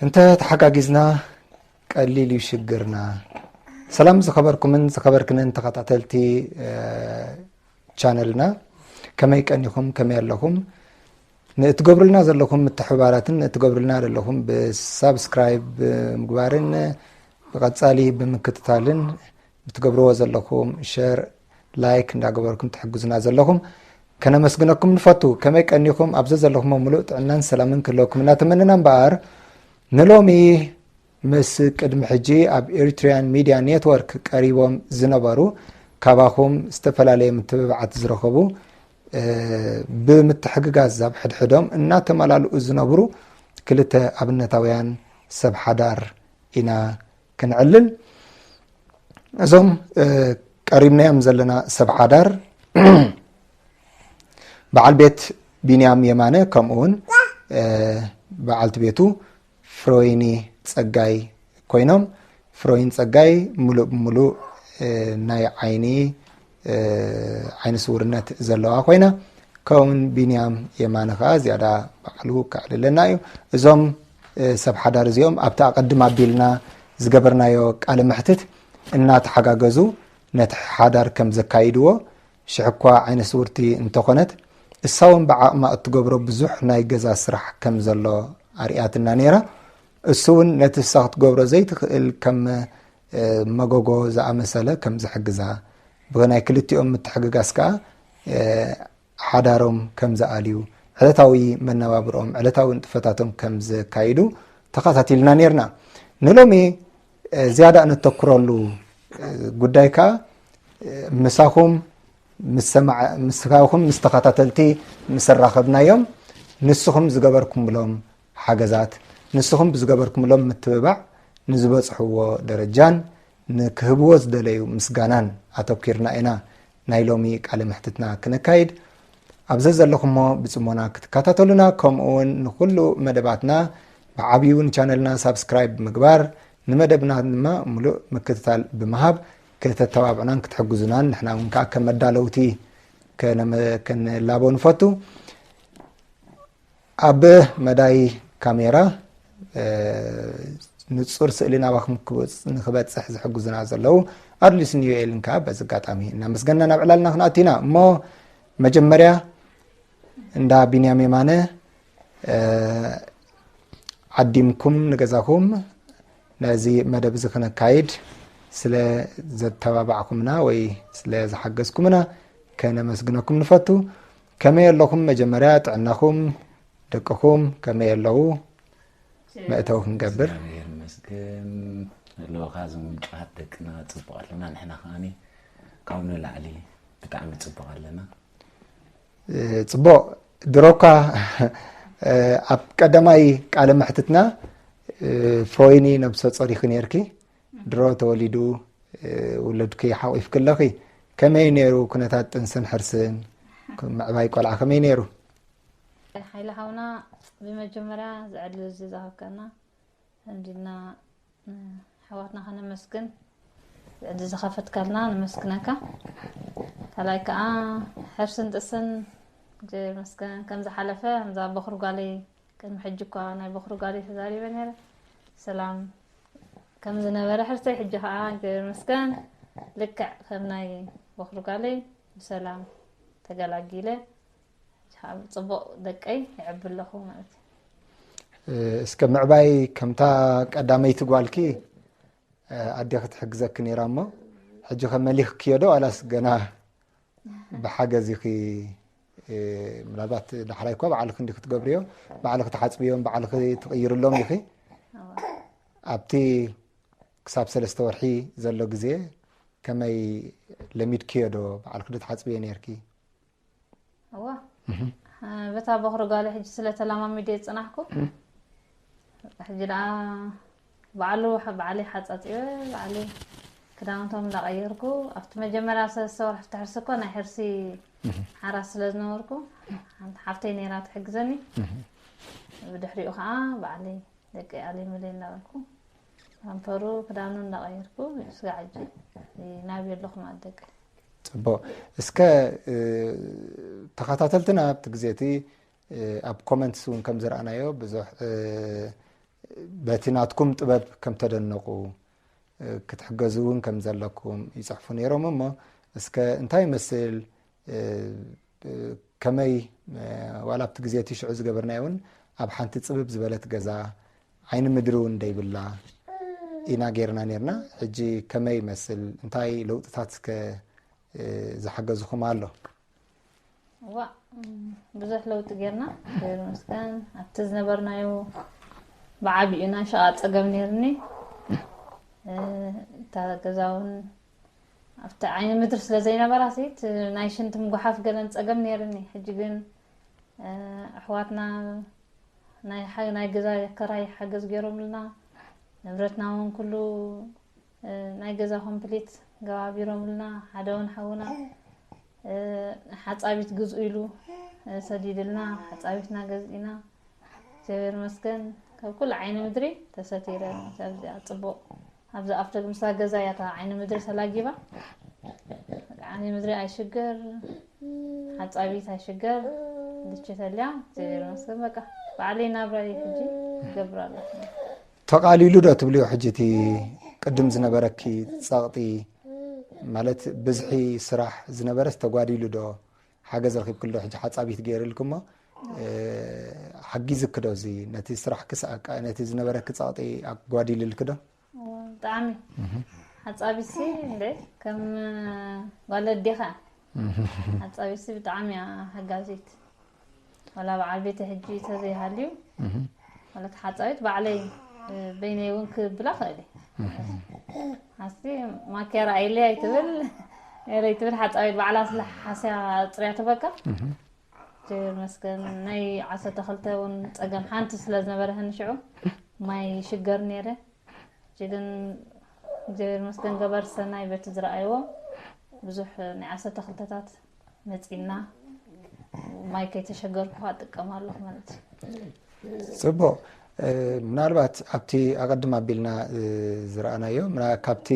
እንተ ተሓጋጊዝና ቀሊል እዩ ሽግርና። ሰላም ዝኸበርኩምን ዝኸበርክንን ተኸታተልቲ ቻነልና፣ ከመይ ቀኒኹም? ከመይ ኣለኹም? ንእትገብሩልና ዘለኹም ምትሕብባራትን ንእትገብሩልና ዘለኹም ብሳብስክራይብ ብምግባርን ብቐጻሊ ብምክትታልን ብትገብርዎ ዘለኹም ሸር፣ ላይክ እንዳገበርኩም ትሕግዙና ዘለኹም ከነመስግነኩም ንፈቱ። ከመይ ቀኒኹም? ኣብ ዘዘለኹሞ ምሉእ ጥዕናን ሰላምን ክህልወኩም እናተመነና እምበኣር፣ ንሎሚ ምስ ቅድሚ ሕጂ ኣብ ኤሪትሪያን ሚድያ ኔትወርክ ቀሪቦም ዝነበሩ፣ ካባኹም ዝተፈላለየ ምትብባዓት ዝረኸቡ፣ እ፣ ብምትሕግጋዝ ኣብ ሕድሕዶም እናተመላልኡ ዝነብሩ ክልተ ኣብነታውያን ሰብ ሓዳር ኢና ክነዕልል። እዞም፣ እ፣ ቀሪብናዮም ዘለና ሰብ ሓዳር በዓል ቤት ቢንያም የማነ፣ ከምኡ እውን፣ እ፣ በዓልቲ ቤቱ ፍሮይኒ ጸጋይ ኮይኖም፣ ፍሮይን ጸጋይ ምሉእ ብምሉእ፣ እ፣ ናይ ዓይኒ፣ እ፣ ዓይኒ ስውርነት ዘለዋ ኮይና፣ ከምኡውን ቢንያም የማነ ከኣ ዝያዳ ባዕሉ ከዕልለና እዩ። እዞም፣ እ፣ ሰብ ሓዳር እዚኦም ኣብቲ ኣቐድም ኣቢልና ዝገበርናዮ ቃለ መሕትት እናተሓጋገዙ ነቲ ሓዳር ከም ዘካይድዎ፣ ሽሕ እኳ ዓይነ ስውርቲ እንተኾነት፣ እሳ እውን ብዓቕማ እትገብሮ ብዙሕ ናይ ገዛ ስራሕ ከም ዘሎ ኣርእያትና ነይራ። እሱ እውን ነቲ እሳ ክትገብሮ ዘይትኽእል ከም፣ እ፣ መጎጎ ዝኣመሰለ ከም ዝሕግዛ፣ ብናይ ክልቲኦም ምትሕግጋዝ ከኣ፣ እ፣ ሓዳሮም ከም ዝኣልዩ፣ ዕለታዊ መነባብርኦም፣ ዕለታዊ ንጥፈታቶም ከም ዘካይዱ ተኸታቲልና ነይርና። ንሎሚ፣ እ፣ ዝያዳ እነተኩረሉ፣ እ፣ ጉዳይ ከኣ፣ እ፣ ምሳኹም ምስ ሰማዕ-፣ ምሳኹም ምስ ተኸታተልቲ ምስ ኣራኸብናዮም፣ ንስኹም ዝገበርኩምሎም ሓገዛት፣ ንስኹም ብዝገበርኩምሎም ምትብባዕ ንዝበጽሕዎ ደረጃን ንክህብዎ ዝደለዩ ምስጋናን ኣተኲርና ኢና ናይ ሎሚ ቃለ መሕትትና ክነካይድ። ኣብ ዘዘለኹሞ ብጽሞና ክትከታተሉና፣ ከምኡ እውን ንኹሉ መደባትና ብዓብዩ ንቻነልና ሳብስክራይብ ብምግባር፣ ንመደብና ድማ ምሉእ ምክትታል ብምሃብ ከተተባብዑናን ክትሕግዙናን ንሕና እውን ከኣ ከም መዳለውቲ ከነመ-፣ ከነላቦ ንፈቱ። ኣብ መዳይ ካሜራ፣ እ፣ ንጹር ስእሊ ናባኹም ክበጽ-፣ ንክበጽሕ ዝሕግዙና ዘለዉ ኣድሊስን ዩኤልን ከኣ በዚ ኣጋጣሚ እናመስገንና ናብ ዕላልና ክንኣቱ ኢና። እሞ መጀመርያ እንዳ ቢንያም የማነ፣ እ፣ ዓዲምኩም ንገዛኹም ነዚ መደብ እዚ ክነካይድ ስለ ዘተባባዕኩምና ወይ ስለ ዝሓገዝኩምና ከነመስግነኩም ንፈቱ። ከመይ ኣለኹም? መጀመርያ ጥዕናኹም፣ ደቅኹም ከመይ ኣለዉ? መእተዊ ክንገብር። እግዚኣብሔር ይመስገን። ኣለውኻ፣ እዞም ምንጭዋት ደቅና ጽቡቕ ኣለና። ንሕና ከኣኒ ካብ ንላዕሊ ብጣዕሚ ጽቡቕ ኣለና። እ፣ ጽቡቕ። ድሮ እኳ፣ እ፣ ኣብ ቀዳማይ ቃለ መሕትትና፣ እ፣ ፍሮይኒ ነብሰ ጾር ኢኺ ነይርኪ። ድሮ ተወሊዱ፣ እ፣ ውሉድኪ ሓቒፍኪ ኣለኺ። ከመይ ነይሩ ኩነታት ጥንስን ሕርስን? ምዕባይ ቆልዓ ከመይ ነይሩ? ሓይለ ሓውና፣ ብመጀመርያ እዚ ዕድል እዚ ዝሃብካና እንዲና፣ እ፣ ኣሕዋትና ከነመስግን፣ እዚ ዝኸፈትካልና ነመስግነካ። ካልኣይ ከኣ ሕርስን ጥስን እግዚኣብሔር ይመስገን ከም ዝሓለፈ፣ ከምዛ በኹሪ ጓለይ፣ ቅድሚ ሕጂ እኳ ናይ በኹሪ ጓለይ ተዛሪበ ነይረ። ሰላም ከም ዝነበረ ሕርሰይ፣ ሕጂ ከኣ እግዚኣብሔር ይመስገን ልክዕ ከም ናይ በኹሪ ጓለይ ብሰላም ተገላጊለ። ጽቡቕ ደቀይ ይዕቢ ኣለኹ ማለት እዩ። እ፣ እስከ ምዕባይ ከምታ ቀዳመይቲ ጓልኪ፣ እ፣ ኣዴኺ ትሕግዘኪ ነይራ እሞ፣ ሕጂ ከ መሊኽክዮ ዶ ዋላስ ገና ብሓገዝ ኢኺ? እ፣ ምናልባት ዳሕራይ እኳ ባዕልኺ እንዲኺ ትገብርዮ፣ ባዕልኺ ትሓጽብዮም፣ ባዕልኺ ትቕይርሎም ኢኺ። እዋ። ኣብቲ ክሳብ ሰለስተ ወርሒ ዘሎ ግዜ ከመይ ለሚድክዮ ዶ? ባዕልኺ ዶ ትሓጽብዮ ነይርኪ? እዋ። እህ። እ፣ በታ በኹሪ ጓለይ ሕጂ ስለ ተለማሚደ ዝጽናሕኩ፣ እህ። ሕጂ ደኣ ባዕሉ፣ ባዕለይ ሓጻጺበ፣ ባዕለይ ክዳውንቶም እንዳቐየርኩ፣ ኣብቲ መጀመርያ ሰለስተ ወርሒ ፍትሕርሲ እኮ ናይ ሕርሲ እህ። ሓራስ ስለ ዝነበርኩ፣ ሓንቲ ሓፍተይ ነይራ ትሕግዘኒ። እህ። ብድሕሪኡ ኸኣ ባዕለይ ደቂ ኣሊምለይ እናበልኩ፣ ፓምፐሩ ክዳኑ እንዳቐየርኩ፣ ስጋዕ ሕጂ ናብይ ኣለኹ ማለት ደቂ። ጽቡቕ። እስከ፣ እ፣ ተኸታተልትና ኣብቲ ግዜ እቲ፣ እ፣ ኣብ ኮመንትስ እውን ከም ዝረኣናዮ ብዙሕ፣ እ፣ በቲ ናትኩም ጥበብ ከም ተደነቑ፣ እ፣ ክትሕገዙ እውን ከም ዘለኩም ይጽሕፉ ነይሮም። እሞ እስከ እንታይ ይመስል፣ እ፣ እ፣ ከመይ፣ እ፣ ዋላ ኣብቲ ግዜ እቲ ሽዑ ዝገበርናዮ እውን ኣብ ሓንቲ ጽብብ ዝበለት ገዛ ዓይኒ ምድሪ እውን ደይብላ ኢና ጌርና ኔርና። ሕጂ ከመይ ይመስል? እንታይ ለውጥታት እስከ፣ እ፣ ዝሓገዝኹም ኣሎ? ዋ ብዙሕ ለውጢ ጌርና፣ እግዚኣብሔር ይመስገን። ኣብቲ ዝነበርናዮ ብዓቢኡ ናይ ሸቓ ጸገም ኔርኒ። እታ ገዛ እውን ኣብቲ ዓይኒ ምድሪ ስለ ዘይነበራ ሲ ናይ ሽንቲ ምጉሓፍ ገለን ጸገም ኔርኒ። ሕጂ ግን ኣሕዋትና ናይ ገዛ ከራይ ሓገዝ ገይሮምልና፣ ንብረትና እውን ኩሉ ናይ ገዛ ኮምፕሊት ገባቢሮምልና። ሓደ እውን ሓውና ሓፃቢት ግዝኡ ኢሉ ሰዲድልና፣ ሓፃቢትና ገዚእና። እግዚኣብሔር ይመስገን፣ ካብ ኩሉ ዓይኒ ምድሪ ተሰቲረ። ኣብዚኣ ፅቡቕ፣ ኣብዚ ኣፍ ደግ ምስላ ገዛ እያ እታ ዓይኒ ምድሪ ተላጊባ። ዓይኒ ምድሪ ኣይሽገር፣ ሓፃቢት ኣይሽገር፣ ድቼ ተልያ። እግዚኣብሔር ይመስገን፣ በቃ ባዕለይ ናብራይ ሕጂ ይገብር ኣለኹ። ተቓሊሉ ዶ ትብልዮ? ሕጂ እቲ ቅድም ዝነበረኪ ጸቕጢ፣ ማለት ብዝሒ ስራሕ ዝነበረስ ተጓዲሉ ዶ? ሓገዝ ረኺብክሉ ዶ? ሕጂ ሓጻቢት ገይርልኪ እሞ፣ እ፣ ሓጊዝኪ ዶ እዚ ነቲ ስራሕ ክስኣቃ፣ ነቲ ዝነበረኪ ጸቕጢ ኣጓዲልልኪ ዶ? ብጣዕሚ ሓጻቢትሲ እንደ ከም ጓል ኣዴኻ ሓጻቢትሲ ብጣዕሚ እያ ሓጋዚት። ዋላ በዓል ቤተ ሕጂ ተዘይሃልዩ ማለት ሓጻዊት ባዕለይ በይነይ እውን ክብላ ክእል። ሓስቲ ማኪያ ረኣይለይ ኣይትብል፣ ኤረይ ትብል ሓጻዊት ባዕላ ስለ ሓስያ ኣጽርያ ትበካ። እግዚኣብሔር ይመስገን ናይ ዓሰርተ ክልተ እውን ጸገም ሓንቲ ስለ ዝነበረህን ሽዑ ማይ ይሽገር ነይረ። ሕጂ ግን እግዚኣብሔር ይመስገን ገበር ሰናይ በቲ ዝረኣይዎ ብዙሕ ናይ ዓሰርተ ክልተታት መጺና ማይ ከይተሸገርኩ ከዓ እጥቀም ኣለኹ ማለት እዩ። ጽቡቕ። ምናልባት ኣብቲ ኣቐድም ኣቢልና ዝረኣናዮ ምና-፣ ካብቲ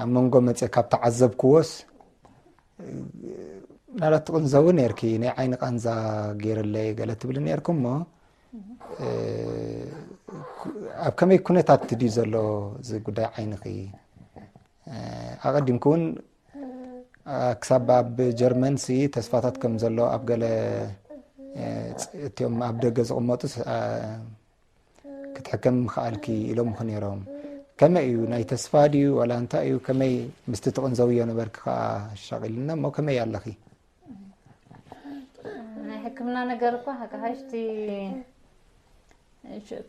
ኣብ መንጎ መጽ ካብ ተዓዘብክዎስ፣ ምናልባት ትቕንዘዊ ነርኪ፣ ናይ ዓይኒ ቃንዛ ገይርለይ ገለ ትብሊ ነርኩ እሞ፣ ኣብ ከመይ ኩነታት ድዩ ዘሎ እዚ ጉዳይ ዓይንኺ? ኣቐዲምኪ እውን ክሳብ ኣብ ጀርመን ሲ ተስፋታት ከም ዘሎ ኣብ ገለ፣ እቲኦም ኣብ ደገ ዝቕመጡ ክትሕከም ምኽኣልኪ ኢሎምኺ ነይሮም። ከመይ እዩ? ናይ ተስፋ ድዩ ዋላ እንታይ እዩ? ከመይ ምስቲ ትቕንዘውዮ ነበርኪ ከኣ ኣሻቒልና እሞ ከመይ ኣለኺ? ናይ ሕክምና ነገር እኳ ሓቂ ሓሽቲ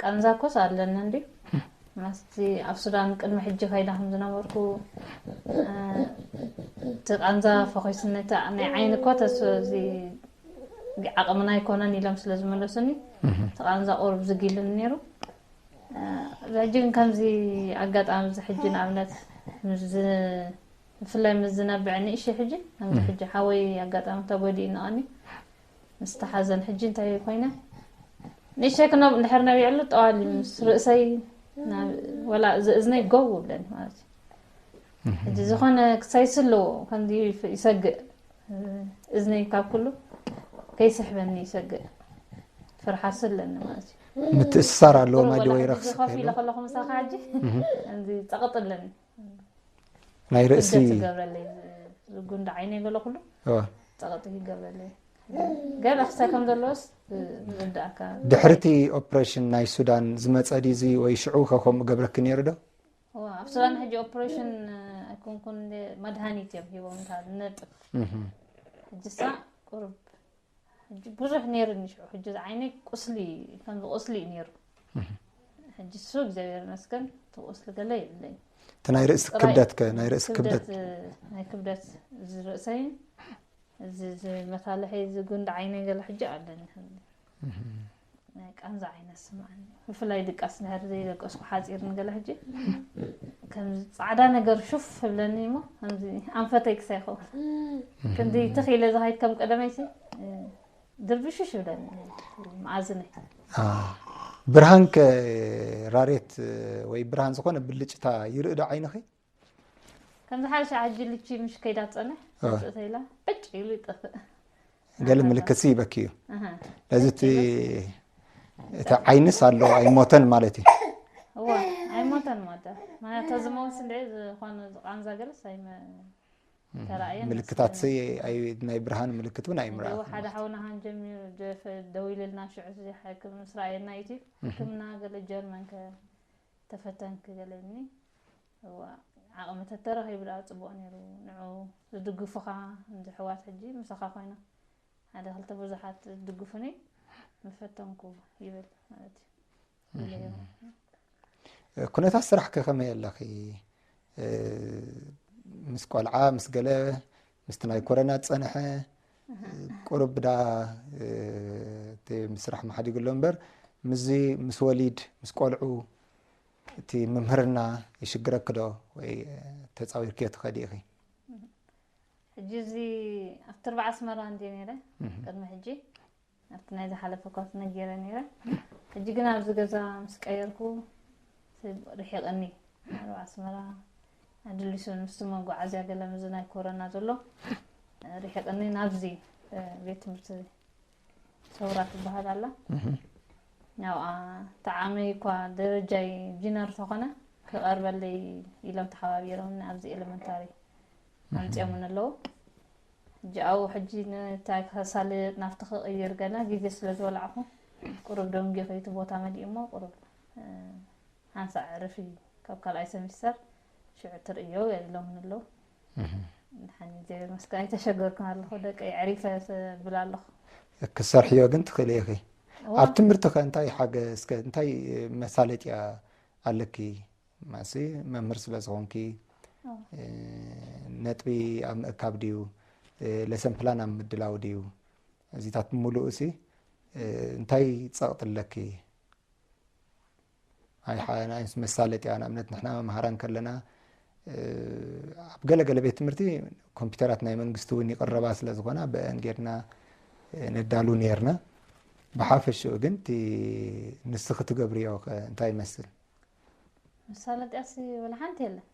ቃንዛ እኮስ ኣለኒ እንዲ መስቲ ኣብ ሱዳን ቅድሚ ሕጂ ከይዳ ከም ዝነበርኩ እቲ ቃንዛ ፈኺስነታ ናይ ዓይኒ እኮ ተስ እዚ ዓቕምና ኣይኮነን ኢሎም ስለ ዝመለሱኒ እቲ ቃንዛ ቁሩብ ዝጊልን ነይሩ። እዚ ሕጂ ግን ከምዚ ኣጋጣሚ እዚ ሕጂ ንኣብነት ብፍላይ ምስ ዝነብዕ ንእሽተይ ሕጂ ከምዚ ሕጂ ሓወይ ኣጋጣሚ ተጎዲኡ ነቐኒ ምስ ተሓዘን ሕጂ እንታይ ኮይነ ንእሽተይ ክነብ እንድሕር ነቢዕሉ ጠዋሊ ምስ ርእሰይ ናብ- ወላ እዚ እዝነይ ጎው ብለኒ ማለት እዩ። ሕጂ ዝኾነ ክሳይ ስለዎ ከምዚ ይፍ- ይሰግእ እዝነይ ካብ ኩሉ ከይስሕበኒ ይሰግእ ፍርሓት ስለኒ ማለት እዩ። ምትእስሳር ኣለዎ ቁሩብ ማዲ ወላ ወይ ሕጂ ረኽሲ ከፍ ኢለ ክህልዎ? ከለኹ ምሳኻ ሕጂ ከምዚ ጸቕጥ ኣለኒ። ናይ ርእሲ ክብደት ይገብረለይ ዝጉንዲ ዓይነይ ገለ ኩሉ እዋ። ጸቕጢ ይገብረለይ። ገለ ክሳይ ከም ዘለዎስ ዝርዳእካ። ድሕርቲ ኦፕሬሽን ናይ ሱዳን ዝመጸ ድዩ እዚ ወይ ሽዑ ከ ከምኡ ገብረኪ ነይሩ ዶ? እዋ፣ ኣብ ሱዳን ሕጂ ኦፕሬሽን ኣይኮንኩን እንደ መድሃኒት እዮም ሂቦም እንታ ነጥብ። እህም። ሕጂሳ ቁሩብ ሕጂ ብዙሕ ነይሩኒ ሽዑ። ሕጂ እዚ ዓይነይ ቁስሊ፣ ከምዚ ቁስሊ እዩ ነይሩ። ሕጂ እሱ እግዚኣብሔር ይመስገን እቲ ቁስሊ ገለ የብለይን። እቲ ናይ ርእሲ ጥራይ ክብደት ከ? ናይ ርእሲ ክብደት? ክብደት፣ ናይ ክብደት እዚ ርእሰይን እዚ፣ እዚ መታለሐይ እዚ ጉንዲ ዓይነይ ገለ ሕጂ ኣለኒ። ከምዚ ናይ ቃንዛ ዓይነት ስምዓኒ። ብፍላይ ድቃስ እንድሕር ዘይደቀስኩ ሓፂርኒ ገለ ሕጂ ከምዚ ፃዕዳ ነገር ሹፍ እብለኒ እሞ ከምዚ ኣንፈተይ ክሳይ ይኸውን። ክንዲ ትኽ ኢለ ዝኸይድ ከም ቀደመይሲ ድርብሽሽ ይብለኒ መኣዝነይ። አ፣ ብርሃን ከ ራሬት ወይ ብርሃን ዝኾነ ብልጭታ ይርኢ ዶ ዓይንኺ? ከምዚ ሓደሻ ሕጂ ልቺ ምሽ ከይዳ ትጸንሕ አ። ስእተይላ ዕጭ ኢሉ ይጠፍእ። ገለ ምልክት ይበኪ እዩ። ኣሃ። ነዚ እቲ እቲ ዓይንስ ኣሎ ኣይሞተን ማለት እዩ። እዋ ኣይሞተን ሞተ። ማለት ዝመውስ እንደ ዝኾነ ዝቃንዛ ገለስ ኣይመ ተራእየን ምልክታት ናይ ብርሃን ምልክት እውን ኣይምርኣኹ። ሓደ ሓውና ሃን ጀሚሩ ደውይልልና ሽዑ ሕክም ምስ ረኣየና ዩቲብ ሕክምና ገለ ጀርመን ከተፈተንክ ገለኒ። እዋ ዓቕሚ ተተረኺቡ ደኣ ፅቡቕ ነይሩ። ንዑ ዝድግፉኻ እንዚ ሕዋት ሕጂ ምሳኻ ኮይና ሓደ ክልተ ብዙሓት ዝድግፉኒ ምፈተንኩ ይብል ማለት እዩ። ኩነታት ስራሕከ ከመይ ኣለኺ? ምስ ቆልዓ ምስ ገለ ምስቲ ናይ ኮረና ዝፀንሐ ቁሩብ ዳ እቲ ምስራሕ መሓዲጉ ኣሎ እምበር ምስዚ ምስ ወሊድ ምስ ቆልዑ እቲ ምምህርና ይሽግረኪ ዶ ወይ ተፃዊርክዮ ትኸዲ ኢኺ? ሕጂ እዚ ኣብቲ ኣርባዓ ኣስመራ እንዲ ነይረ ቅድሚ ሕጂ ኣብቲ ናይ ዝሓለፈ እኳ ነጊረ ነይረ። ሕጂ ግን ኣብዚ ገዛ ምስ ቀየርኩ ርሒቕኒ ኣርባ ኣስመራ ኣድሊሱ ምስቲ መጓዓዝያ ገለ ምዚ ናይ ኮረና ዘሎ ርሒቕኒ ናብዚ ቤት ትምህርቲ ሰውራ ትበሃል ኣላ። ናብኣ ተዓመይ እኳ ደረጃይ ጂነር ተኾነ ክቐርበለይ ኢሎም ተሓባቢሮም ኣብዚ ኤሌመንታሪ ኣምፅኦምን ኣለዉ። ሕጂ ኣብኡ ሕጂ ንታይ ከሳልጥ ናብቲ ክቕይር ገለ ግዜ ስለ ዝበላዕኹ ቁሩብ ደንጊ ከይቱ ቦታ መሊኡ እሞ ቁሩብ ሓንሳእ ዕርፊ ካብ ካልኣይ ሰሚስተር ሽዑ ትርእዮ ኢሎምን ኣለዉ። ሓኒ እግዚኣብሔር መስገን ኣይተሸገርኩን ኣለኹ ደቀይ ዕሪፈ ብል ኣለኹ። ክሰርሕዮ ግን ትኽእሊ ኢኺ። ኣብ ትምህርቲ ከ እንታይ ሓገዝ ከ እንታይ መሳለጥያ ኣለኪ? ማሲ መምህር ስለ ዝኾንኪ ነጥቢ ኣብ ምእካብ ድዩ ለሰን ፕላን ኣብ ምድላው ድዩ እዚታት ብምሉኡ ሲ እንታይ ፀቕጢ ኣለኪ? ኣይሓናይስ መሳለጥ እያ ንኣብነት ንሕና መምሃራን ከለና ኣብ ገለገለ ቤት ትምህርቲ ኮምፒውተራት ናይ መንግስቲ እውን ይቕረባ ስለ ዝኾና ብአን ጌርና ነዳሉ ነርና። ብሓፈሽኡ ግን እቲ ንስኺ ትገብርዮ እንታይ ይመስል? መሳለጥያሲ ወላ ሓንቲ የለን።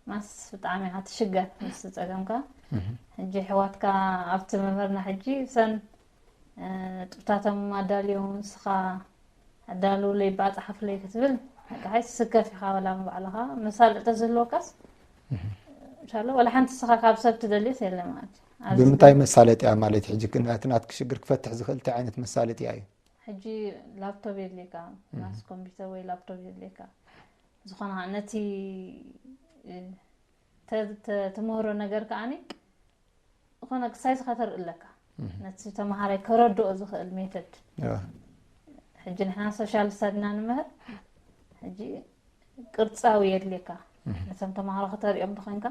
ማስ ብጣዕሚ ኢኻ ትሽገር ምስ ፀገምካ። ሕጂ ኣሕዋትካ ኣብቲ መምህርና ሕጂ ሰን ጥብታቶም ኣዳልዮም ንስኻ ኣዳልውለይ ባፃሓፍለይ ክትብል ሓይ ስከፍ ኢኻ ወላ ባዕልኻ መሳለጥ ተዝህልወካስ እንሻሎ ወላ ሓንቲ ስኻ ካብ ሰብ ትደልዮስ የለ ማለት እዩ። ብምንታይ መሳለጥያ ማለት እዩ? ሕጂ ናትናት ክሽግር ክፈትሕ ዝኽእል እንታይ ዓይነት መሳለጥያ እዩ? ሕጂ ላፕቶፕ የድልየካ ማስ ኮምፒውተር ወይ ላፕቶፕ የድልየካ ዝኾነ ነቲ ትምህሮ ነገር ከዓኒ ዝኾነ ክሳይዝ ከተርኢ ኣለካ ነቲ ተምሃራይ ከረድኦ ዝኽእል ሜተድ። ሕጂ ንሕና ሶሻል ስተዲ ኢና ንምህር። ሕጂ ቅርፃዊ የድልየካ ነቶም ተምሃሮ ከተሪኦም ተኮይንካ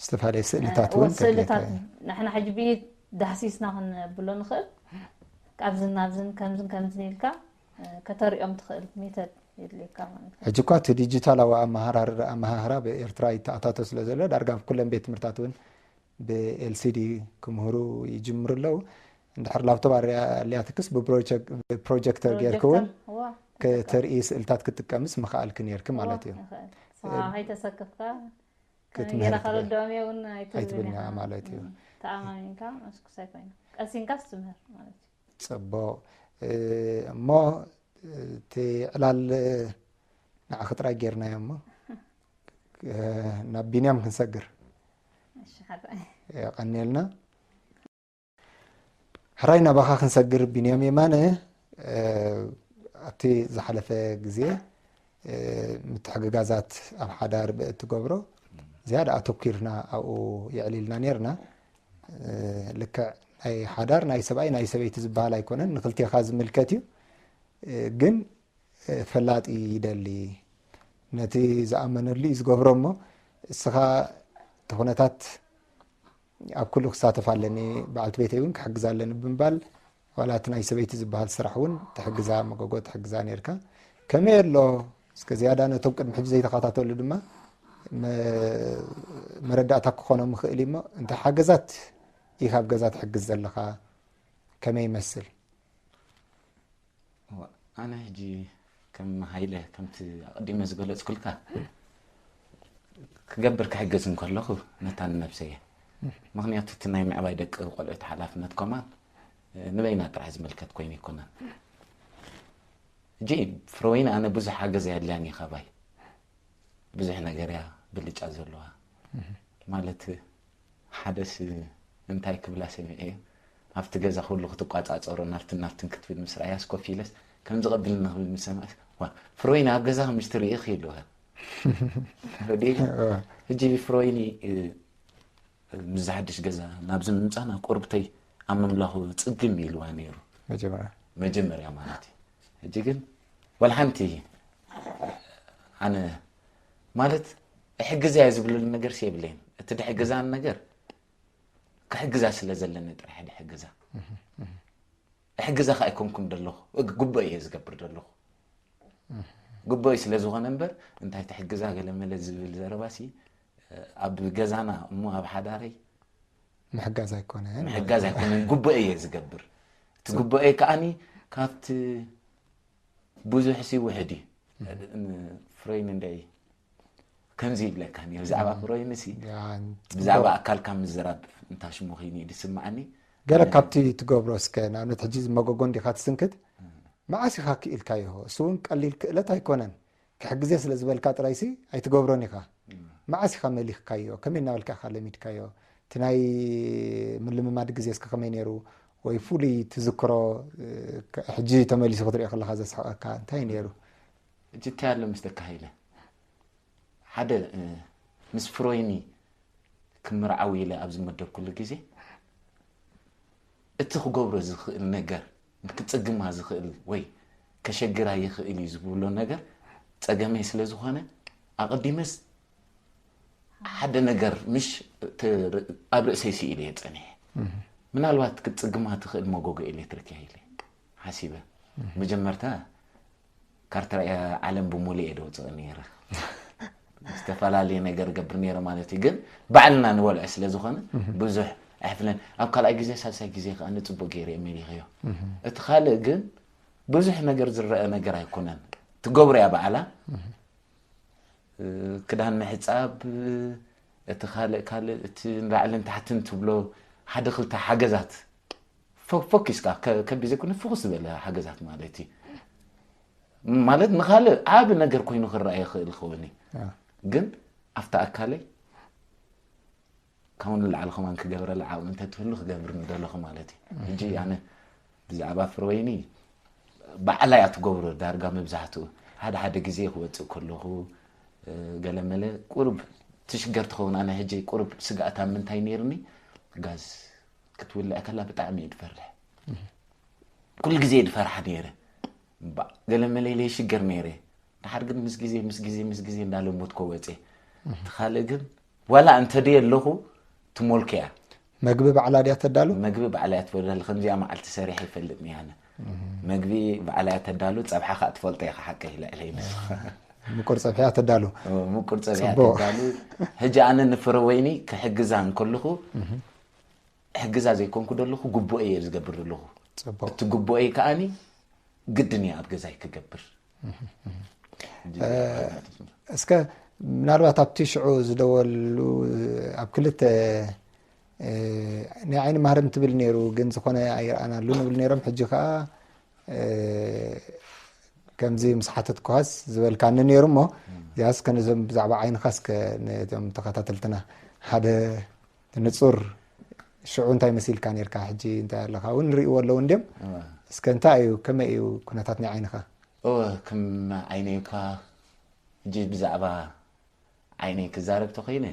ዝተፈላለየ ስእልታት እውን ስእልታት ንሕና ሕጂ ብኢድ ዳህሲስና ክንብሎ ንኽእል። ካብዝን ናብዝን ከምዝን ከምዝን ኢልካ ከተሪኦም ትኽእል ሜተድ የድልየካ ማለት እዩ። ሕጂ እኳ እቲ ዲጂታላዊ ኣመሃራርኣ ኣመሃህራ ብኤርትራ ይተኣታቶ ስለ ዘሎ ዳርጋ ኣብ ኩለን ቤት ትምህርታት እውን ብኤልሲዲ ክምህሩ ይጅምሩ ኣለዉ። እንድሕር ላፕቶፕ ኣሪያ ሊያትክስ ብፕሮጀክተር ጌርክ እውን ከተርኢ ስእልታት ክትጥቀምስ ምኽኣልክ ነርክ ማለት እዩ። ከይተሰክፍካ ገራ ከረድኦም እውን ኣይትብልና ማለት እዩ። ተኣማሚንካ መስኩሳይ ኮይኑ ቀሲንካ ትምህር ማለት እዩ። ፅቡቅ እሞ እቲ ዕላል ንዓኺ ጥራይ ጌርናዮ እሞ ናብ ቢንያም ክንሰግር። የቐንየልና። ሕራይ ናባኻ ክንሰግር ቢንያም የማነ። ኣብቲ ዝሓለፈ ግዜ ምትሕግጋዛት ኣብ ሓዳር ብእትገብሮ ዝያዳ ኣተኲርና ኣብኡ የዕሊልና ነርና። ልክዕ ናይ ሓዳር ናይ ሰብኣይ ናይ ሰበይቲ ዝበሃል ኣይኮነን፣ ንክልቴኻ ዝምልከት እዩ። ግን ፈላጢ ይደሊ፣ ነቲ ዝኣመነሉ እዩ ዝገብሮ። እሞ እስኻ እቲ ኩነታት ኣብ ኩሉ ክሳተፍ ኣለኒ፣ በዓልቲ ቤተይ እውን ክሕግዛ ኣለኒ ብምባል ዋላ እቲ ናይ ሰበይቲ ዝበሃል ስራሕ እውን ትሕግዛ፣ መጎጎ ትሕግዛ ነርካ። ከመይ ኣሎ እስከ ዝያዳ ነቶም ቅድሚ ሕጂ ዘይተኸታተሉ ድማ መረዳእታ ክኾኖም ይኽእል እሞ እንታይ ሓገዛት ኢኻ ኣብ ገዛ ትሕግዝ ዘለኻ? ከመይ ይመስል? ኣነ ሕጂ ከም ሃይለ ከምቲ ኣቐዲመ ዝገለፅኩልካ ክገብር ክሕግዝ እንከለኹ ነታ ንነብሰየ። ምክንያቱ እቲ ናይ ምዕባይ ደቂ ቆልዑት ሓላፍነት ኮማን ንበይና ጥራሕ ዝምልከት ኮይኑ ኣይኮነን። ሕጂ ፍሮይን ኣነ ብዙሕ ሓገዝ የድልያን እዩ ካባይ። ብዙሕ ነገር እያ ብልጫ ዘለዋ። ማለት ሓደስ እንታይ ክብላ ሰሚዐ እየ። ኣብቲ ገዛ ኩሉ ክትቋጻጸሮ ናብትን ናብትን ክትብል ምስ ረኣያስ ኮፍ ኢለስ ከም ዝቐብል ንኽብል ምስ ሰማዕስ፣ "ዋ፣ ፍሮይን ኣብ ገዛ ምሽ ትርኢ?" ኢኺ ኢልዋ። ሕጂ ፍሮይኒ፣ እ፣ ምስ ዝሓድሽ ገዛ ናብዚ ምምጻና ቁርብተይ ኣብ ምምላኹ ጽግም ኢልዋ ነይሩ። መጀመርያ። መጀመርያ ማለት እዩ። ሕጂ ግን ወላ ሓንቲ ኣነ ማለት እሕግዛ እየ ዝብለሉ ነገር የብለይን። እቲ ድሕግዛን ነገር ክሕግዛ ስለ ዘለኒ ጥራሕ ድሕግዛ። እሕግዛ ከ ኣይኮንኩን ዘለኹ፣ እግ-፣ ጉቦ እየ ዝገብር ዘለኹ። ጉቦይ ስለ ዝኾነ እምበር እንታይ ትሕግዛ ገለ መለ ዝብል ዘረባሲ ኣብ ገዛና እሞ ኣብ ሓዳረይ ምሕጋዝ ኣይኮነን። ምሕጋዝ ኣይኮነን፣ ጉቦ እየ ዝገብር። እቲ ጉቦኤ ከኣኒ ካብቲ ብዙሕ ሲ ውሕድ እዩ። ፍሮይን እንደይ ከምዚ ይብለካ ነይሩ፣ ብዛዕባ ፍሮይን ሲ፣ ያ፣ ብዛዕባ ኣካልካ ምዝራብ እንታ ሽሙ ኸይኑ እዩ ዝስምዓኒ። ገለ ኣነ ካብቲ ትገብሮ እስከ፣ ንኣብነት ሕጂ መጎጎ እንዲኻ ትስንክት፣ መዓስ ኢኻ ክኢልካዮ? እሱ እውን ቀሊል ክእለት ኣይኮነን። ክሕግዜ ስለ ዝበልካ ጥራይሲ ኣይትገብሮን ኢኻ። መዓስ ኢኻ መሊኽካዮ? ከመይ እናበልካ ኢኻ ለሚድካዮ? እቲ ናይ ምልምማድ ግዜ እስከ ከመይ ነይሩ? ወይ ፍሉይ ትዝክሮ፣ እ፣ ከ-፣ ሕጂ ተመሊሱ ክትሪኦ ከለኻ ዘስሕቐካ እንታይ ነይሩ? ሕጂ እንታይ ኣሎ ምስ ተካሂለ? ሓደ፣ እ፣ ምስ ፍሮይኒ ክምርዓው ኢለ ኣብ ዝመደብኩሉ ግዜ፣ እቲ ክገብሮ ዝኽእል ነገር፣ ክጽግማ ዝኽእል ወይ ከሸግራ ይኽእል እዩ ዝብሎ ነገር ጸገመይ ስለ ዝኾነ፣ ኣቐዲመስ ሓደ ነገር ምሽ ት-፣ ኣብ ርእሰይ ስኢለ እየ ጸኒሐ። ምናልባት ክትጽግማ ትኽእል መጎጎ ኤሌክትሪክ እያ ኢለ ሓሲበ። መጀመርታ ካርታ ዓለም ብምሉእ እየ ደውፅእ ነይረ። ዝተፈላለየ ነገር ገብር ነይረ ማለት እዩ። ግን ባዕልና ንበልዖ ስለ ዝኾነ ብዙሕ ኣይሕፍለን። ኣብ ካልኣይ ግዜ፣ ሳልሳይ ግዜ ከዓ ንፅቡቅ ገይረ እየ መሊኸዮ። እቲ ካልእ ግን ብዙሕ ነገር ዝረአ ነገር ኣይኮነን። ትገብሮ እያ ባዕላ። እ፣ ክዳን ምሕፃብ፣ እቲ ካልእ ካልእ፣ እቲ ንላዕልን ታሕትን ትብሎ ሓደ ክልተ ሓገዛት ፎ-፣ ፎኪስካ ከ-፣ ከቢድ ዘይኮነ ፍኹስ ዝበለ ሓገዛት ማለት እዩ። ማለት ንኻልእ ዓቢ ነገር ኮይኑ ክረኣ ይኽእል ክኸውን እዩ። አ። ግን ኣብቲ ኣካለይ ካብኡ ንላዕሊ ከማን ክገብረላ ዓቕሚ እንተትህሉ ክገብር ምደለኹ ማለት እዩ። ሕጂ ኣነ ብዛዕባ ፍረወይኒ ባዕላ እያ ትገብሮ ዳርጋ መብዛሕትኡ። ሓደ ሓደ ግዜ ክወጽእ ከለኹ፣ እ፣ ገለመለ ቁሩብ ትሽገር ትኸውን። ኣነ ሕጂ ቁሩብ ስግኣት ኣብ ምንታይ ነይርኒ፣ ጋዝ ክትውልዕ ከላ ብጣዕሚ እየ ድፈርሕ። ኩሉ ግዜ እየ ድፈርሓ ነይረ። እምበኣር ገለመለ ኢለ ይሽገር ነይረ። ድሓር ግን ምስ ግዜ፣ ምስ ግዜ፣ ምስ ግዜ እንዳለመድኮ ወጼ። እቲ ካልእ ግን ዋላ እንተ ደየ ኣለኹ ትሞልከያ። መግቢ ባዕላ ድያ ተዳሉ? መግቢ ባዕላ እያ ትፈዳሉ። ከምዚኣ መዓልቲ ሰሪሐ ይፈልጥኒ ኣነ። መግቢ ባዕላ እያ ተዳሉ፣ ጸብሓ ከኣ ትፈልጦ ኢኻ ሓቀይ ልዕለይ ንስኻ። ምቁር ጸብሒ እያ ተዳሉ። ኦ፣ ምቁር ጸብሒ እያ ጽቡቕ። ተዳሉ። ሕጂ ኣነ ንፍረ ወይኒ ክሕግዛ እንከለኹ፣ ሕግዛ ዘይኮንኩ ዘለኹ፣ ግቡኤ እየ ዝገብር ዘለኹ። ጽቡቕ። እቲ ግቡኤ ከኣኒ ግድን እየ ኣብ ገዛይ ክገብር። እ፣ እስከ ምናልባት ኣብቲ ሽዑ ዝደወሉ ኣብ ክልተ፣ እ፣ ናይ ዓይኒ ማህረም ትብል ነይሩ፣ ግን ዝኾነ ኣይረኣናሉን ይብል ነይሮም። ሕጂ ከኣ፣ እ፣ ከምዚ ምስ ሓተትኩኻስ ዝበልካኒ ነይሩ እሞ፣ እዚኣ እስከ ነዞም ብዛዕባ ዓይንኻ እስከ ነቶም ተኸታተልትና ሓደ ንጹር ሽዑ እንታይ መሲልካ ነይርካ፣ ሕጂ እንታይ ኣለኻ እውን ንርእይዎ ኣለዉ እንድዮም። እዋ። እስከ እንታይ እዩ፣ ከመይ እዩ ኩነታት ናይ ዓይንኻ? እወ፣ ከም ዓይነይ እኳ ሕጂ ብዛዕባ ዓይነይ ክዛረብ ተኾይነ፣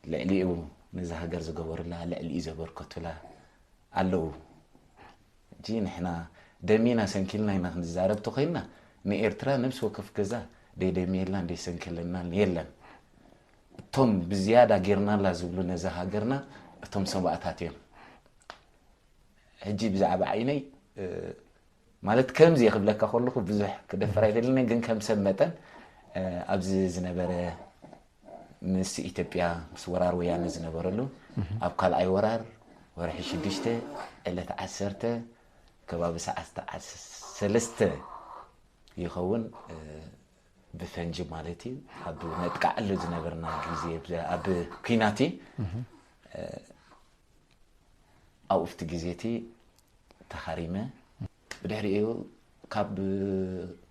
ልዕሊኡ ነዛ ሃገር ዝገበሩላ፣ ልዕሊኡ ዘበርከቱላ ኣለዉ። ሕጂ ንሕና ደሚና ሰንኪልና ኢና ክንዛረብ ተኾይንና፣ ንኤርትራ ነብሲ ወከፍ ገዛ ደይደምየላን ደይሰንከለናን የለን። እቶም ብዝያዳ ጌርናላ ዝብሉ ነዛ ሃገርና እቶም ሰማእታት እዮም። ሕጂ ብዛዕባ ዓይነይ፣ እ፣ ማለት ከምዚ ክብለካ ከለኹ ብዙሕ ክደፍር ኣይደልን፣ ግን ከም ሰብ መጠን፣ እ፣ ኣብዚ ዝነበረ ምስ ኢትዮጵያ ምስ ወራር ወያነ ዝነበረሉ፣ ኣብ ካልኣይ ወራር ወርሒ ሽዱሽተ ዕለት ዓሰርተ ከባቢ ሰዓት ዓሰርተ ሰለስተ ይኸውን፣ እ፣ ብፈንጂ ማለት እዩ። ኣብ ነጥቃዓሉ ዝነበርና ግዜ፣ ኣብ ኲናት እዩ። እ፣ ኣብኡ ኣብቲ ግዜ እቲ ተሃሪመ። ብድሕሪኡ ካብ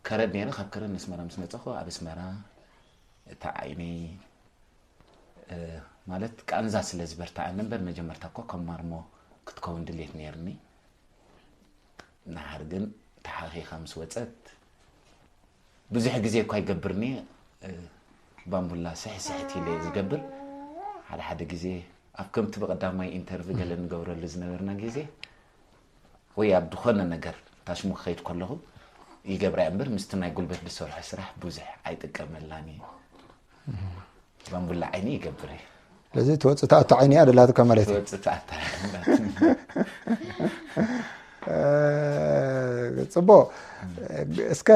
ከረን ነይረ። ካብ ከረን ንኣስመራ ምስ መፀኹ ኣብ ኣስመራ እታ ዓይነይ ማለት ቃንዛ ስለ ዝበርትዓኒ እምበር መጀመርታ እኮ ከም ማርሞ ክትከውን ድሌት ነይርኒ። ንሓር ግን ተሓኺኻ ምስ ወፀት ብዙሕ ግዜ እኳ ይገብርኒ። ባምቡላ ስሕስሕት ኢለ ዝገብር ሓደ ሓደ ግዜ ኣብ ከምቲ ብቐዳማይ ኢንተርቪ ገለ ንገብረሉ ዝነበርና ግዜ ወይ ኣብ ዝኾነ ነገር ታሽሙ ክኸይድ ከለኹ ይገብራ እምበር ምስቲ ናይ ጉልበት ዝሰርሖ ስራሕ ብዙሕ ኣይጥቀመላን እየ። ባምቡላ ዓይኒ ይገብር እየ። ስለዚ ትወፅእ ትኣቱ ዓይኒ እያ ደላትካ ማለት እዩ። ትወፅእ ትኣቱ። ፅቡቅ። እስከ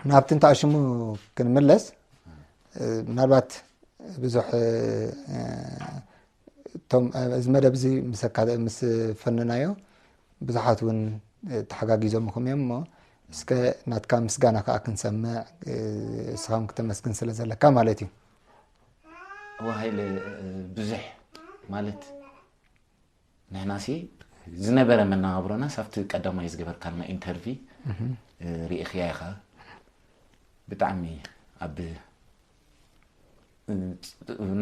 ናብቲ እንተኣሽሙ ክንምለስ፣ ምናልባት ብዙሕ እቶም እዚ መደብ እዚ ምስ ፈነናዮ ብዙሓት እውን ተሓጋጊዞምኹም እዮም እሞ እስከ ናትካ ምስጋና ከዓ ክንሰምዕ፣ እስኻም ክተመስግን ስለ ዘለካ ማለት እዩ። እወ ሃይለ፣ ብዙሕ ማለት ንሕናሲ ዝነበረ መነባብሮና ሳብቲ ቀዳማይ ዝገበርካልና ኢንተርቪ ርኢኽያ ኢኻ። ብጣዕሚ ኣብ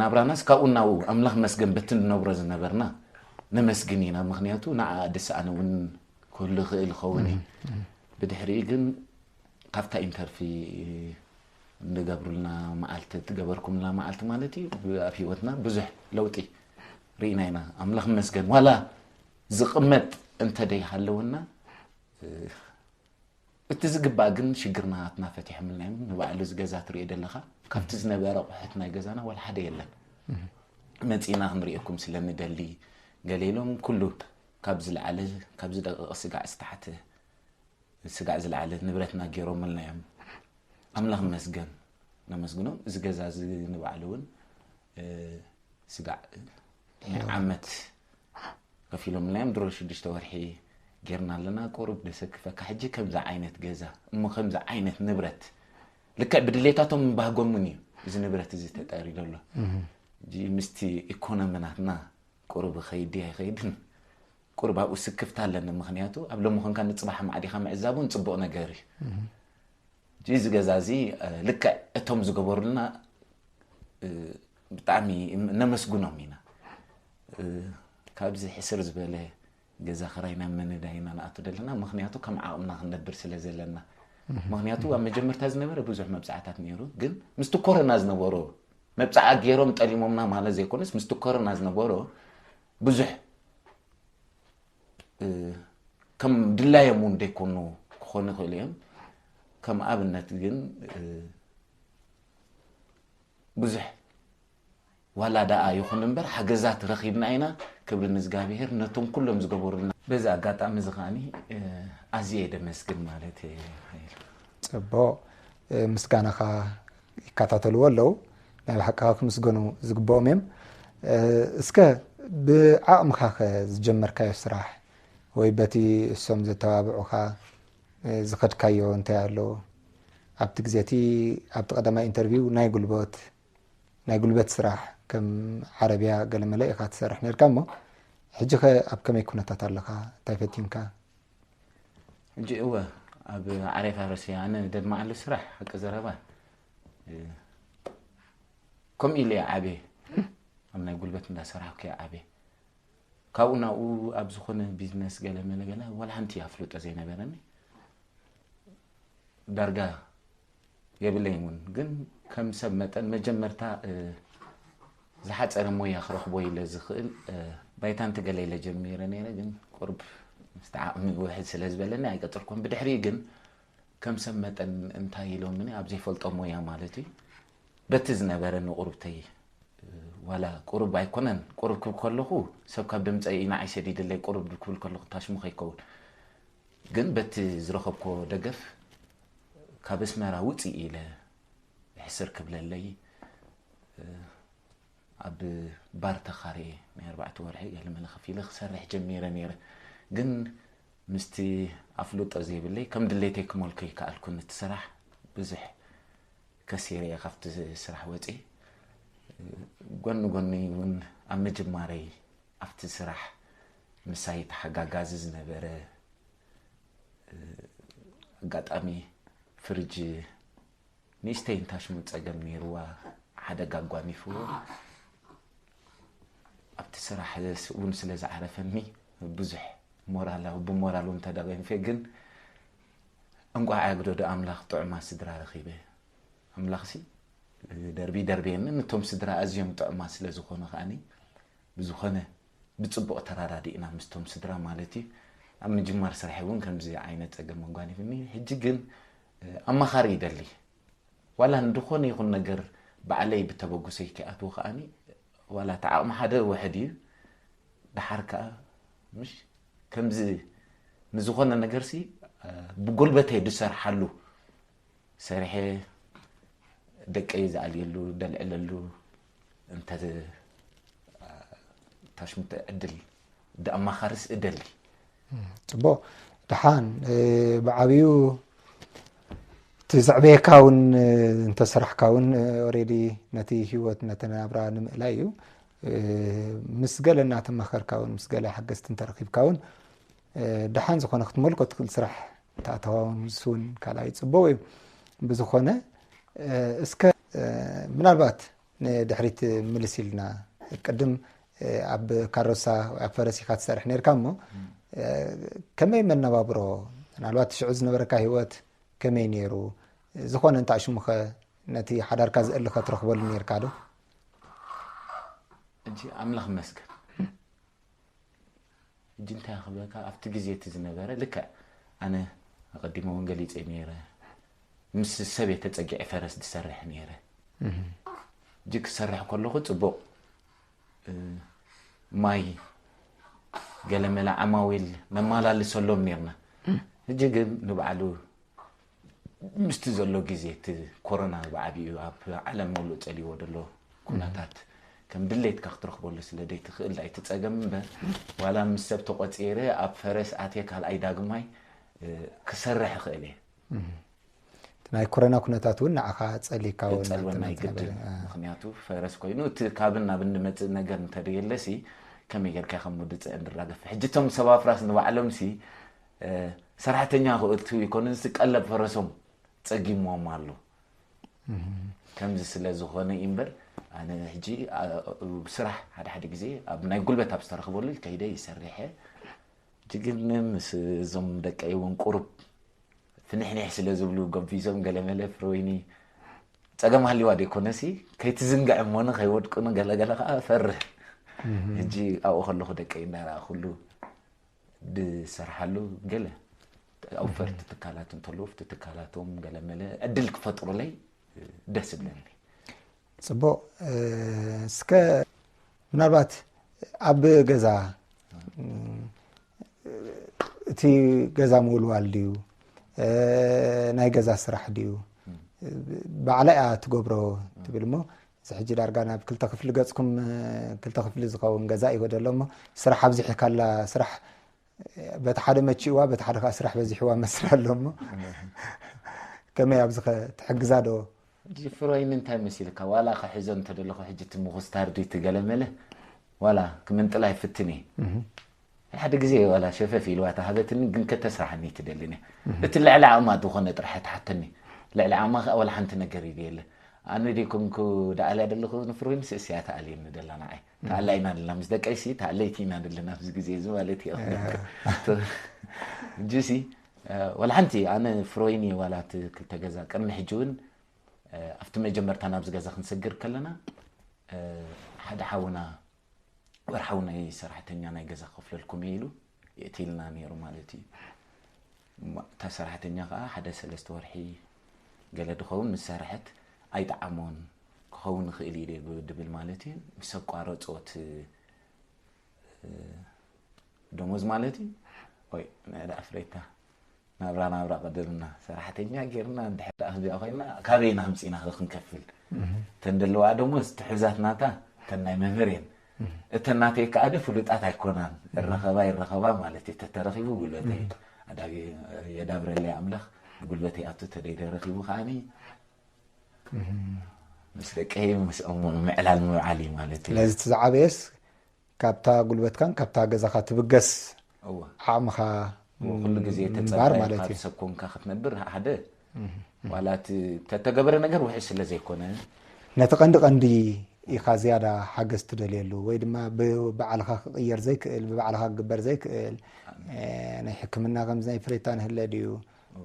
ናብራናስ ካብኡ ናብኡ ኣምላኽ መስገን በቲ ንነብሮ ዝነበርና ነመስግን ኢና። ምክንያቱ ንዓ ድስ ኣነ እውን ክህሉ ይኽእል ይኸውን እዩ። ብድሕሪኡ ግን ካብታ ኢንተርቪ እንገብሩልና መዓልቲ ትገበርኩምና መዓልቲ ማለት እዩ ኣብ ህይወትና ብዙሕ ለውጢ ርኢና ኢና። ኣምላኽ መስገን ዋላ ዝቕመጥ እንተ ደይሃለወና እቲ ዝግባእ ግን ሽግርናትና ፈቲሖምልና እዮም። ንባዕሉ እዚ ገዛ ትሪኦ ዘለኻ ካብቲ ዝነበረ ኣቑሑት ናይ ገዛና ዋላ ሓደ የለን። መፂእና ክንሪኦኩም ስለ ንደሊ ገለ ኢሎም ኩሉ ካብ ዝለዓለ ካብ ዝደቀቐ ስጋዕ ዝተሓተ ስጋዕ ዝለዓለ ንብረትና ገይሮምልና እዮም። ኣምላኽ መስገን ነመስግኖም። እዚ ገዛ እዚ ንባዕሉ እውን ስጋዕ ናይ ዓመት ከፊሎምልና እዮም። ድሮ ሽዱሽተ ወርሒ ጌርና ኣለና። ቁሩብ ደሰክፈካ ሕጂ ከምዚ ዓይነት ገዛ እሞ ከምዚ ዓይነት ንብረት ልክዕ ብድሌታቶም ባህጎምን እዩ እዚ ንብረት እዚ ተጠሪ ዘሎ። ሕጂ ምስቲ ኢኮኖሚ ናትና ቁሩብ ይኸይድ ድዩ ኣይኸይድን ቁሩብ ኣብኡ ስክፍታ ኣለኒ። ምክንያቱ ኣብ ሎሚ ኮንካ ንፅባሕ ማዕዲኻ ምዕዛብ እውን ፅቡቕ ነገር እዩ። ሕጂ እዚ ገዛ እዚ ልክዕ እቶም ዝገበሩልና ብጣዕሚ ነመስግኖም ኢና። ካብዚ ሕስር ዝበለ ገዛ ክራይ ናብ ምንዳይ ኢና ንኣቱ ዘለና፣ ምክንያቱ ከም ዓቕምና ክንነብር ስለ ዘለና። ምክንያቱ ኣብ መጀመርታ ዝነበረ ብዙሕ መብፃዕታት ነይሩ፣ ግን ምስቲ ኮረና ዝነበሮ መብፃዓ ገይሮም ጠሊሞምና ማለት ዘይኮነስ ምስቲ ኮረና ዝነበሮ ብዙሕ ከም ድላዮም እውን ደይኮኑ ክኾኑ ይኽእሉ እዮም። ከም ኣብነት ግን ብዙሕ ዋላ ደኣ ይኹን እምበር ሓገዛት ረኺብና ኢና። ክብሪ ንእዝጋብሄር ነቶም ኩሎም ዝገበሩልና። በዚ ኣጋጣሚ እዚ ከዓኒ ኣዝየ ደመስግን ማለት እየ። ፅቡቕ ምስጋናኻ ይከታተልዎ ኣለዉ። ናይ ብሓቂ ከዓ ክምስገኑ ዝግብኦም እዮም። እስከ ብዓቕምኻ ከ ዝጀመርካዮ ስራሕ ወይ በቲ እሶም ዘተባብዑኻ ዝኸድካዮ እንታይ ኣሎ? ኣብቲ ግዜ እቲ ኣብቲ ቀዳማይ ኢንተርቪው ናይ ጉልበት ናይ ጉልበት ስራሕ ከም ዓረብያ ገለመለ ኢኻ ትሰርሕ ነርካ እሞ ሕጂ ኸ ኣብ ከመይ ኩነታት ኣለኻ? እንታይ ፈቲንካ? ሕጂ እወ ኣብ ዓሬ ፋርስ እየ ኣነ ደድማዓሉ ስራሕ ሓቂ ዘረባ ከምኡ ኢለ እየ ዓብየ ኣብ ናይ ጉልበት እንዳሰራሕኩ እየ ዓብየ ካብኡ ናብኡ ኣብ ዝኾነ ቢዝነስ ገለ መለ ገለ ዋላ ሓንቲ ኣፍልጦ ዘይነበረኒ ዳርጋ የብለይን እውን ግን ከም ሰብ መጠን መጀመርታ ዝሓፀረ ሞያ ክረኽቦ ኢለ ዝኽእል ባይታ እንተ ገለ ኢለ ጀሚረ ነይረ ግን ቁርብ ምስቲ ዓቕሚ ውሕድ ስለ ዝበለኒ ኣይቀፅልኩን ብድሕሪኡ ግን ከም ሰብ መጠን እንታይ ኢሎምኒ ኣብ ዘይፈልጦ ሞያ ማለት እዩ በቲ ዝነበረኒ ቁርብተይ ዋላ ቁሩብ ኣይኮነን ቁሩብ ክብል ከለኹ ሰብ ካብ ድምፀ እዩ ንዓይ ሰዲድለይ ቁሩብ ክብል ከለኹ ታሽሙ ከይከውን ግን በቲ ዝረኸብኮ ደገፍ ካብ ኣስመራ ውፅእ ኢለ ሕስር ክብለለይ ኣብ ባር ተኻርየ ናይ ኣርባዕተ ወርሒ ገለመለ ከፊለ ክሰርሕ ጀሚረ ነይረ ግን ምስቲ ኣፍልጦ ዘይብለይ ከም ድሌተይ ክመልኮ ይከኣልኩን እቲ ስራሕ ብዙሕ ከሲረ እየ ካብቲ ስራሕ ወፂ ጎኒ ጎኒ እውን ኣብ ምጅማረይ ኣብቲ ስራሕ ምሳይ ተሓጋጋዚ ዝነበረ ኣጋጣሚ ፍርጅ ንእሽተይ እንታሽሙ ጸገም ነይርዋ፣ ሓደጋ ኣጓኒፍዎ። ኣብቲ ስራሕ እውን ስለ ዝዓረፈኒ ብዙሕ ሞራላዊ ብሞራል እውን ተደቒንፌ፣ ግን እንቋዕ ኣግደዶ ኣምላኽ ጥዑማት ስድራ ረኺበ። ኣምላኽሲ ደርቢ ደርብየኒ፣ ነቶም ስድራ ኣዝዮም ጥዑማት ስለ ዝኾኑ ከኣኒ ብዝኾነ ብጽቡቕ ተራዳዲእና ምስቶም ስድራ ማለት እዩ። ኣብ ምጅማር ስራሕ እውን ከምዚ ዓይነት ጸገም ኣጓኒፍኒ። ሕጂ ግን ኣማኻሪ ይደሊ። ዋላ ንድኾነ ይኹን ነገር ባዕለይ ብተበጉሰይ ከይኣትዎ ከኣኒ ዋላ እቲ ዓቕሚ ሓደ ውሕድ እዩ። ደሓር ከኣ ምሽ ከምዚ ንዝኾነ ነገርሲ ብጉልበተይ ዝሰርሓሉ ሰሪሐ ደቀይ ዝኣልየሉ ደልዕለሉ እንተ ታሽምተ ዕድል ደኣማኻርስ እደሊ። ጽቡቕ። ደሓን ብዓብዩ እቲ ዘዕበየካ እውን እንተሰራሕካ እውን ኦሬዲ ነቲ ህይወት ነቲ ናብራ ንምእላይ እዩ። ምስ ገለ እናተማኸርካ እውን ምስ ገለ ሓገዝቲ እንተረኺብካ እውን ደሓን ዝኾነ ክትመልኮ ትኽእል ስራሕ ተኣተዋውን ንሱ እውን ካልኣይ ጽቡቕ እዩ። ብዝኾነ እስከ ምናልባት ንድሕሪት ምልስ ኢልና ቅድም ኣብ ካሮሳ ኣብ ፈረስ ኢኻ ትሰርሕ ነርካ እሞ ከመይ መነባብሮ ምናልባት ሽዑ ዝነበረካ ህይወት ከመይ ነይሩ? ዝኾነ እንታ ሽሙኸ ነቲ ሓዳርካ ዝእልኸ ትረኽበሉ ነርካ ዶ? እጂ ኣምላኽ መስገን እጂ እንታይ ክብለካ ኣብቲ ግዜ እቲ ዝነበረ ልክዕ ኣነ ኣቐዲመ እውን ገሊፀ ነይረ ምስ ሰብ የተፀጊዐ ፈረስ ዝሰርሕ ነይረ እጂ ክሰርሕ ከለኹ ፅቡቕ ማይ ገለመለ ዓማዊል ነማላልሰሎም ነርና እጂ ግን ንባዕሉ ምስቲ ዘሎ ግዜ እቲ ኮሮና ብዓብኡ ኣብ ዓለም ሙሉእ ፀልዎ ዘሎ ኩነታት ከም ድሌትካ ክትረኽበሉ ስለ ዘይትኽእል ኣይትፀገም እምበር ዋላ ምስ ሰብ ተቆፂረ ኣብ ፈረስ ኣትየ ካልኣይ ዳግማይ ክሰርሕ ይኽእል እየ ናይ ኮሮና ኩነታት እውን ንዓኻ ፀሊካ ፀልወና ይግድን ምክንያቱ ፈረስ ኮይኑ እቲ ካብን ናብ እንመፅእ ነገር እንተደየለሲ ከመይ ጌርካ ከም ውድፅዕ እንራገፍ ሕጂ እቶም ሰብ ኣፍራስ ንባዕሎም ሲ ሰራሕተኛ ክእቱ ይኮኑ ቀለብ ፈረሶም ጸጊምዎም ኣሎ ከምዚ ስለ ዝኾነ እምበር ኣነ ሕጂ ስራሕ ሓደ ሓደ ግዜ ኣብ ናይ ጉልበት ኣብ ዝተረኽበሉ ከይደ ይሰርሐ ሕጂ ግን ምስ እዞም ደቀይ እውን ቁሩብ ፍንሕንሕ ስለ ዝብሉ ገቢዞም ገለመለ ፍረወይኒ ጸገም ሃልዋ ደይኮነሲ ከይትዝንግዕ እሞኒ ከይወድቁኒ ገለገለ ከዓ ፈርህ ሕጂ ኣብኡ ከለኹ ደቀይ እንዳረኣኹሉ ዝሰርሓሉ ገለ ኣውፈርቲ ትካላት እንተለዉ ኣብቲ ትካላቶም ገለመለ ዕድል ክፈጥሩለይ ደስ ይብለኒ። ፅቡቕ እስከ ምናልባት ኣብ ገዛ እቲ ገዛ ምውልዋል ድዩ ናይ ገዛ ስራሕ ድዩ ባዕላ እያ ትገብሮ ትብል እሞ እዚ ሕጂ ዳርጋ ናብ ክልተ ክፍሊ ገፅኩም ክልተ ክፍሊ ዝኸውን ገዛ እዩ ዘሎ እሞ ስራሕ ኣብዚሕካላ ስራሕ በቲ ሓደ መቺእዋ በቲ ሓደ ከዓ ስራሕ በዚሕዋ መስል ኣሎ እሞ ከመይ ኣብዚ ከ ትሕግዛ ዶ ፍሮይን እንታይ መሲልካ ዋላ ክሕዞ እንተደለኹ ሕጂ እቲ ምኹስታር ድዩ ትገለመለ ዋላ ክምንጥላ ይፍትን እየ ሓደ ግዜ ዋላ ሸፈፍ ኢልዋ ተሃበትኒ ግን ከተስራሓኒ ትደልን እያ እቲ ልዕሊ ዓቕማ ዝኾነ ጥራሕ ትሓተኒ ልዕሊ ዓቕማ ከዓ ዋላ ሓንቲ ነገር ኢለ የለ ኣነ ደይኮንኩ ደኣልያ ደለኹ ንፍርወይንስ እስያ ተኣልየኒ ደላ ንዓይ ተኣላይ ኢና ደለና ምስ ደቀይሲ ተኣለይቲ ኢና ደለና ኣብዚ ግዜ እዚ ማለት እዩ ጅሲ ወላ ሓንቲ ኣነ ፍሮይኒ ዋላ እቲ ክልተ ገዛ ቅድሚ ሕጂ እውን ኣብቲ መጀመርታ ናብዚ ገዛ ክንሰግር ከለና ሓደ ሓውና ወርሓዊ ናይ ሰራሕተኛ ናይ ገዛ ክኸፍለልኩም እየ ኢሉ የእትይልና ነይሩ ማለት እዩ። እታ ሰራሕተኛ ከዓ ሓደ ሰለስተ ወርሒ ገለ ድኸውን ምስ ሰርሐት ኣይጠዓሞን ክኸውን ይኽእል እዩ ድብል ማለት እዩ። ምስ ኣቋረፅዎ እቲ ደሞዝ ማለት እዩ። ወይ ናይ ደኣ ፍሬታ ናብራ ናብራ ቀደምና ሰራሕተኛ ጌርና እንድሕር ደኣ ክዚኣ ኮይና ካበይና ኣምፂና ክንከፍል እተን ዘለዋ ደሞዝ ትሕዛት ናታ እተን ናይ መምህር እየን እተን ናተይ ከዓ ደ ፍሉጣት ኣይኮናን እረኸባ ይረኸባ ማለት እዩ ተተረኺቡ ጉልበተይ ኣዳጊ የዳብረለይ ኣምላኽ ጉልበተይ ኣቱ ተደይደ ረኺቡ ከዓኒ ምስ ደቀይ ምስኦም ምዕላል ምውዓል እዩ ማለት እዩ ስለዚ እቲ ዝዓበየስ ካብታ ጉልበትካን ካብታ ገዛኻ ትብገስ ዓቕምኻ ኩሉ ግዜ ምንባር ተጸባይ ማለት ካብ እዩ። ሰብ ኮንካ ክትነብር ሓደ ዋላ እቲ ተተገበረ ነገር ውሕስ ስለ ዘይኮነ ነቲ ቀንዲ ቀንዲ ኢኻ ዝያዳ ሓገዝ ትደልየሉ ወይ ድማ ብባዕልኻ ክቕየር ዘይክእል ብባዕልኻ ክግበር ዘይክእል እ፣ ናይ ሕክምና ከምዚ ናይ ፍሬታ ንህለ ድዩ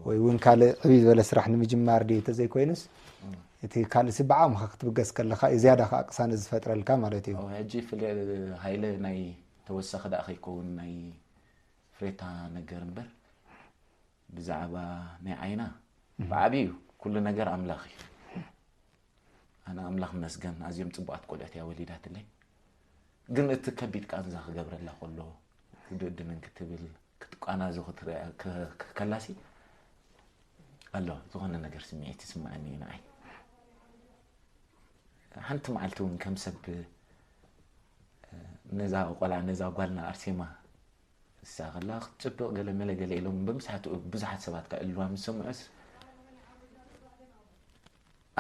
ወይ እውን ካልእ ዕብይ ዝበለ ስራሕ ንምጅማር ድዩ እንተዘይኮይኑስ እቲ ካልእ ሲ ብዓቕምኻ ክትብገስ ከለኻ እዩ ዝያዳ ከዓ ቅሳነት ዝፈጥረልካ ማለት እዩ። ሕጂ ፍለ ሃይለ ናይ ተወሳኺ ደኣ ከይከውን ናይ ፍሬታ ነገር እምበር ብዛዕባ ናይ ዓይና ብዓብዩ ኩሉ ነገር ኣምላኽ እዩ። ኣነ ኣምላኽ መስገን ኣዝዮም ጽቡቓት ቆልዑት እያ ወሊዳትለይ። ግን እቲ ከቢድ ቃንዛ ክገብረላ ከሎ ክድእድንን ክትብል ክትቋናዙ ክትከላሲ ኣሎ ዝኾነ ነገር ስምዒት ይስምዓኒ እዩ ንዓይ። ሓንቲ መዓልቲ እውን ከም ሰብ ነዛ ቆልዓ ነዛ ጓልና ኣርሴማ እሳ ከላ ክትጭብቕ ገለ መለ ገለ ኢሎም ብምስሓቱ ብዙሓት ሰባት ከዕልዋ ምስ ሰምዑስ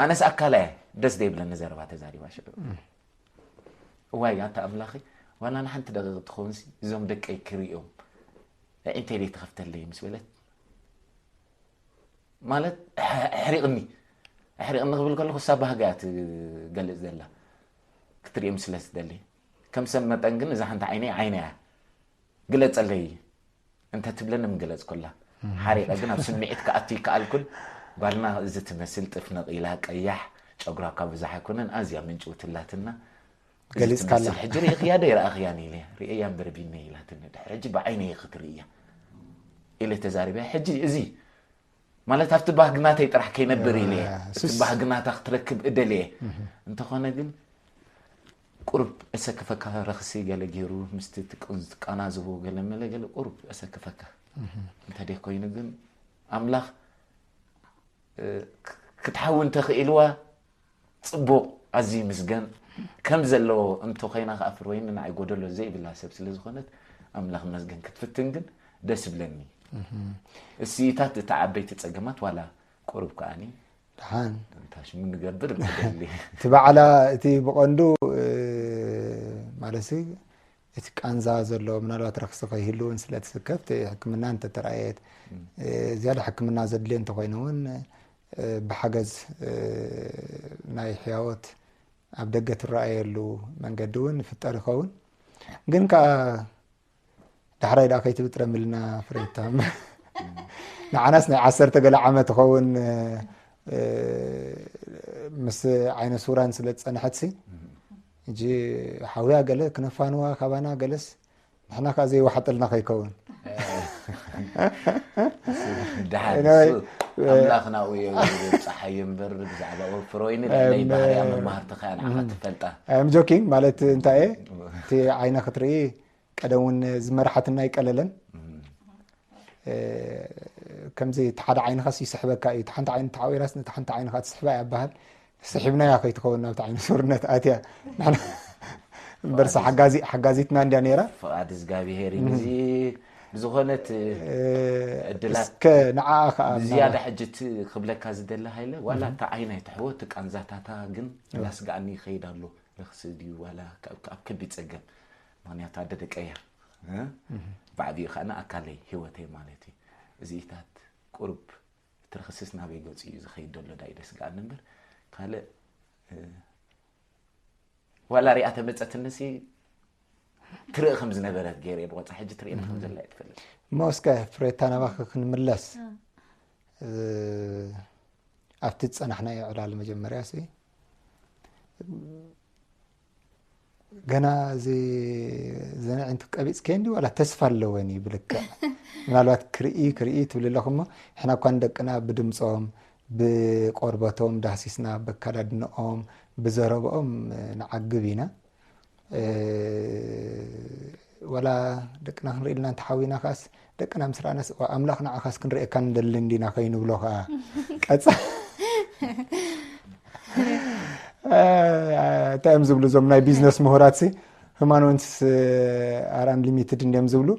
ኣነስ ኣካላ እየ ደስ ዘይብለኒ ዘረባ ተዛሪባ ሽዑ እዋይ ኣታ ኣምላኺ ዋላ ንሓንቲ ደቂቕ ትኸውን እዞም ደቀይ ክርእዮም ኣዒንተይ ደይ ትኸፍተለይ ምስ በለት ማለት ኣሕሪቕኒ ኣሕሪቕኒ ክብል ከለኹ እሳ ባህጋ እያ ትገልፅ ዘላ ክትርእዮም ስለ ትደሊ ከም ሰብ መጠን ግን እዛ ሓንቲ ዓይነይ ዓይነ እያ ግለፀለይ እንተ ትብለኒ ምገለፅኩላ ሓሪቐ ግን ኣብ ስምዒት ክኣቱ ይከኣልኩን ጓልና እዚ ትመስል ጥፍንቕ ኢላ ቀያሕ ጨጉራ እኳ ብዙሕ ኣይኮነን ኣዝያ ምንጭውቲ ኣላትና ገሊፅካላ ሕጂ ርእኽያ ዶ ይረኣኽያን ኢለ ርእያ እምበር ቢነይ ኢላትኒ ድሕሪ ሕጂ ብዓይነይ ክትርእያ ኢለ ተዛሪበ ሕጂ እዚ ማለት ኣብቲ ባህግናተይ ጥራሕ ከይነብር ኢለ እቲ ባህግናታ ክትረክብ እደልየ እንተኾነ ግን ቁሩብ እሰክፈካ ረኽሲ ገለ ገይሩ ምስቲ ትቃናዝቦ ገለ መለ ገለ ቁሩብ እሰክፈካ እንተደ ኮይኑ ግን ኣምላኽ ክትሓዊ እንተኽኢልዋ ፅቡቕ ኣዝዩ ምስገን ከም ዘለዎ እንተ ኮይና ከኣ ፍርወይኒ ንዓይ ጎደሎ ዘይብላ ሰብ ስለ ዝኾነት ኣምላኽ መስገን ክትፍትን ግን ደስ ይብለኒ እስይታት እቲ ዓበይቲ ፀገማት ዋላ ቁሩብ ከኣኒ ደሓን እንታይ ሽሙ ንገብር ንደሊ እቲ በዓላ እቲ ብቐንዱ ማለት እቲ ቃንዛ ዘሎ ምናልባት ረክሲ ከይህልውን ስለ ትስከፍ እቲ ሕክምና እንተተረኣየት ዝያዳ ሕክምና ዘድልዮ እንተኮይኑ እውን ብሓገዝ ናይ ሕያወት ኣብ ደገ ትረኣየሉ መንገዲ እውን ይፍጠር ይኸውን ግን ከዓ ዳሕራይ ደኣ ከይትብጥረምልና ፍሬታ ንዓናስ ናይ ዓሰርተ ገለ ዓመት ይኸውን ምስ ዓይነ ሱራን ስለ ዝፀንሐትሲ እጂ ሓውያ ገለ ክነፋንዋ ካባና ገለስ ንሕና ከዓ ዘይወሓጠልና ከይከውን ደሓን ኣምላኽ ናብኡ የብፅሓዮ እምበር ብዛዕባ ፍሮይኒ ልዕለይ ባህርያ መማህርቲ ከያ ንዓኻ ትፈልጣ ም ጆኪንግ ማለት እንታይ እየ እቲ ዓይነ ክትርኢ ቀደም እውን ዝመርሓትና ይቀለለን ከምዚ እቲ ሓደ ዓይንኻስ ይስሕበካ እዩ ሓንቲ ዓይኒ ተዓዊራስ ነቲ ሓንቲ ዓይንኻ ትስሕባ እያ በሃል ስሒብናያ ከይትኸውን ናብቲ ዓይኒ ሱርነት ኣትያ እምበርሳ ሓጋዚትና እንድያ ነይራ ፍቓድ እግዚኣብሄር እዩ እዚ ብዝኾነት ዕድላት እስከ ንዓ ከዓ ዝያዳ ሕጂ ክብለካ ዝደሊ ሃይለ ዋላ እታ ዓይና ይትሕዎ እቲ ቃንዛታታ ግን ላስጋኣኒ ይኸይድ ኣሎ ረኽሲ ድዩ ዋላ ኣብ ከቢድ ፀገም ምክንያቱ ኣደ ደቀያ ብዓብኡ ከዓ ንኣካለይ ህይወተይ ማለት እዩ እዚኢታት ቁሩብ እቲ ረኽስስ ናበይ ገፁ እዩ ዝኸይድ ዘሎ ዳይ ደስጋኣኒ እምበር ካልእ ዋላ ሪኣ ተመፀትንሲ ትርኢ ከም ዝነበረት ገይረ ብቆፃ ሕጂ ትርኢ ከም ዘላ እየ ትፈልጥ እሞ እስከ ፍሬታ ናባኺ ክንምለስ ኣብቲ ዝፀናሕናዮ ዕላል መጀመርያ ሲ ገና እዚ ዘንዕንቲ ቀቢፅከ እንዲ ዋላ ተስፋ ኣለወን እዩ ብልክዕ ምናልባት ክርኢ ክርኢ ትብል ኣለኹ እሞ ንሕና እኳ ንደቅና ብድምፆም ብቆርበቶም ዳህሲስና በካዳድንኦም ብዘረብኦም ንዓግብ ኢና ወላ ደቅና ክንርኢ ኢልና እንተሓዊና ከዓስ ደቅና ምስ ረኣናስ ኣምላኽ ንዓኻስ ክንርእየካ ንደሊ እንዲና ከይንብሎ ከዓ ቀፃ እንታይ እዮም ዝብሉ እዞም ናይ ቢዝነስ ምሁራት ሲ ህማኖንስ ኣር ኣንሊሚትድ እንዲዮም ዝብሉ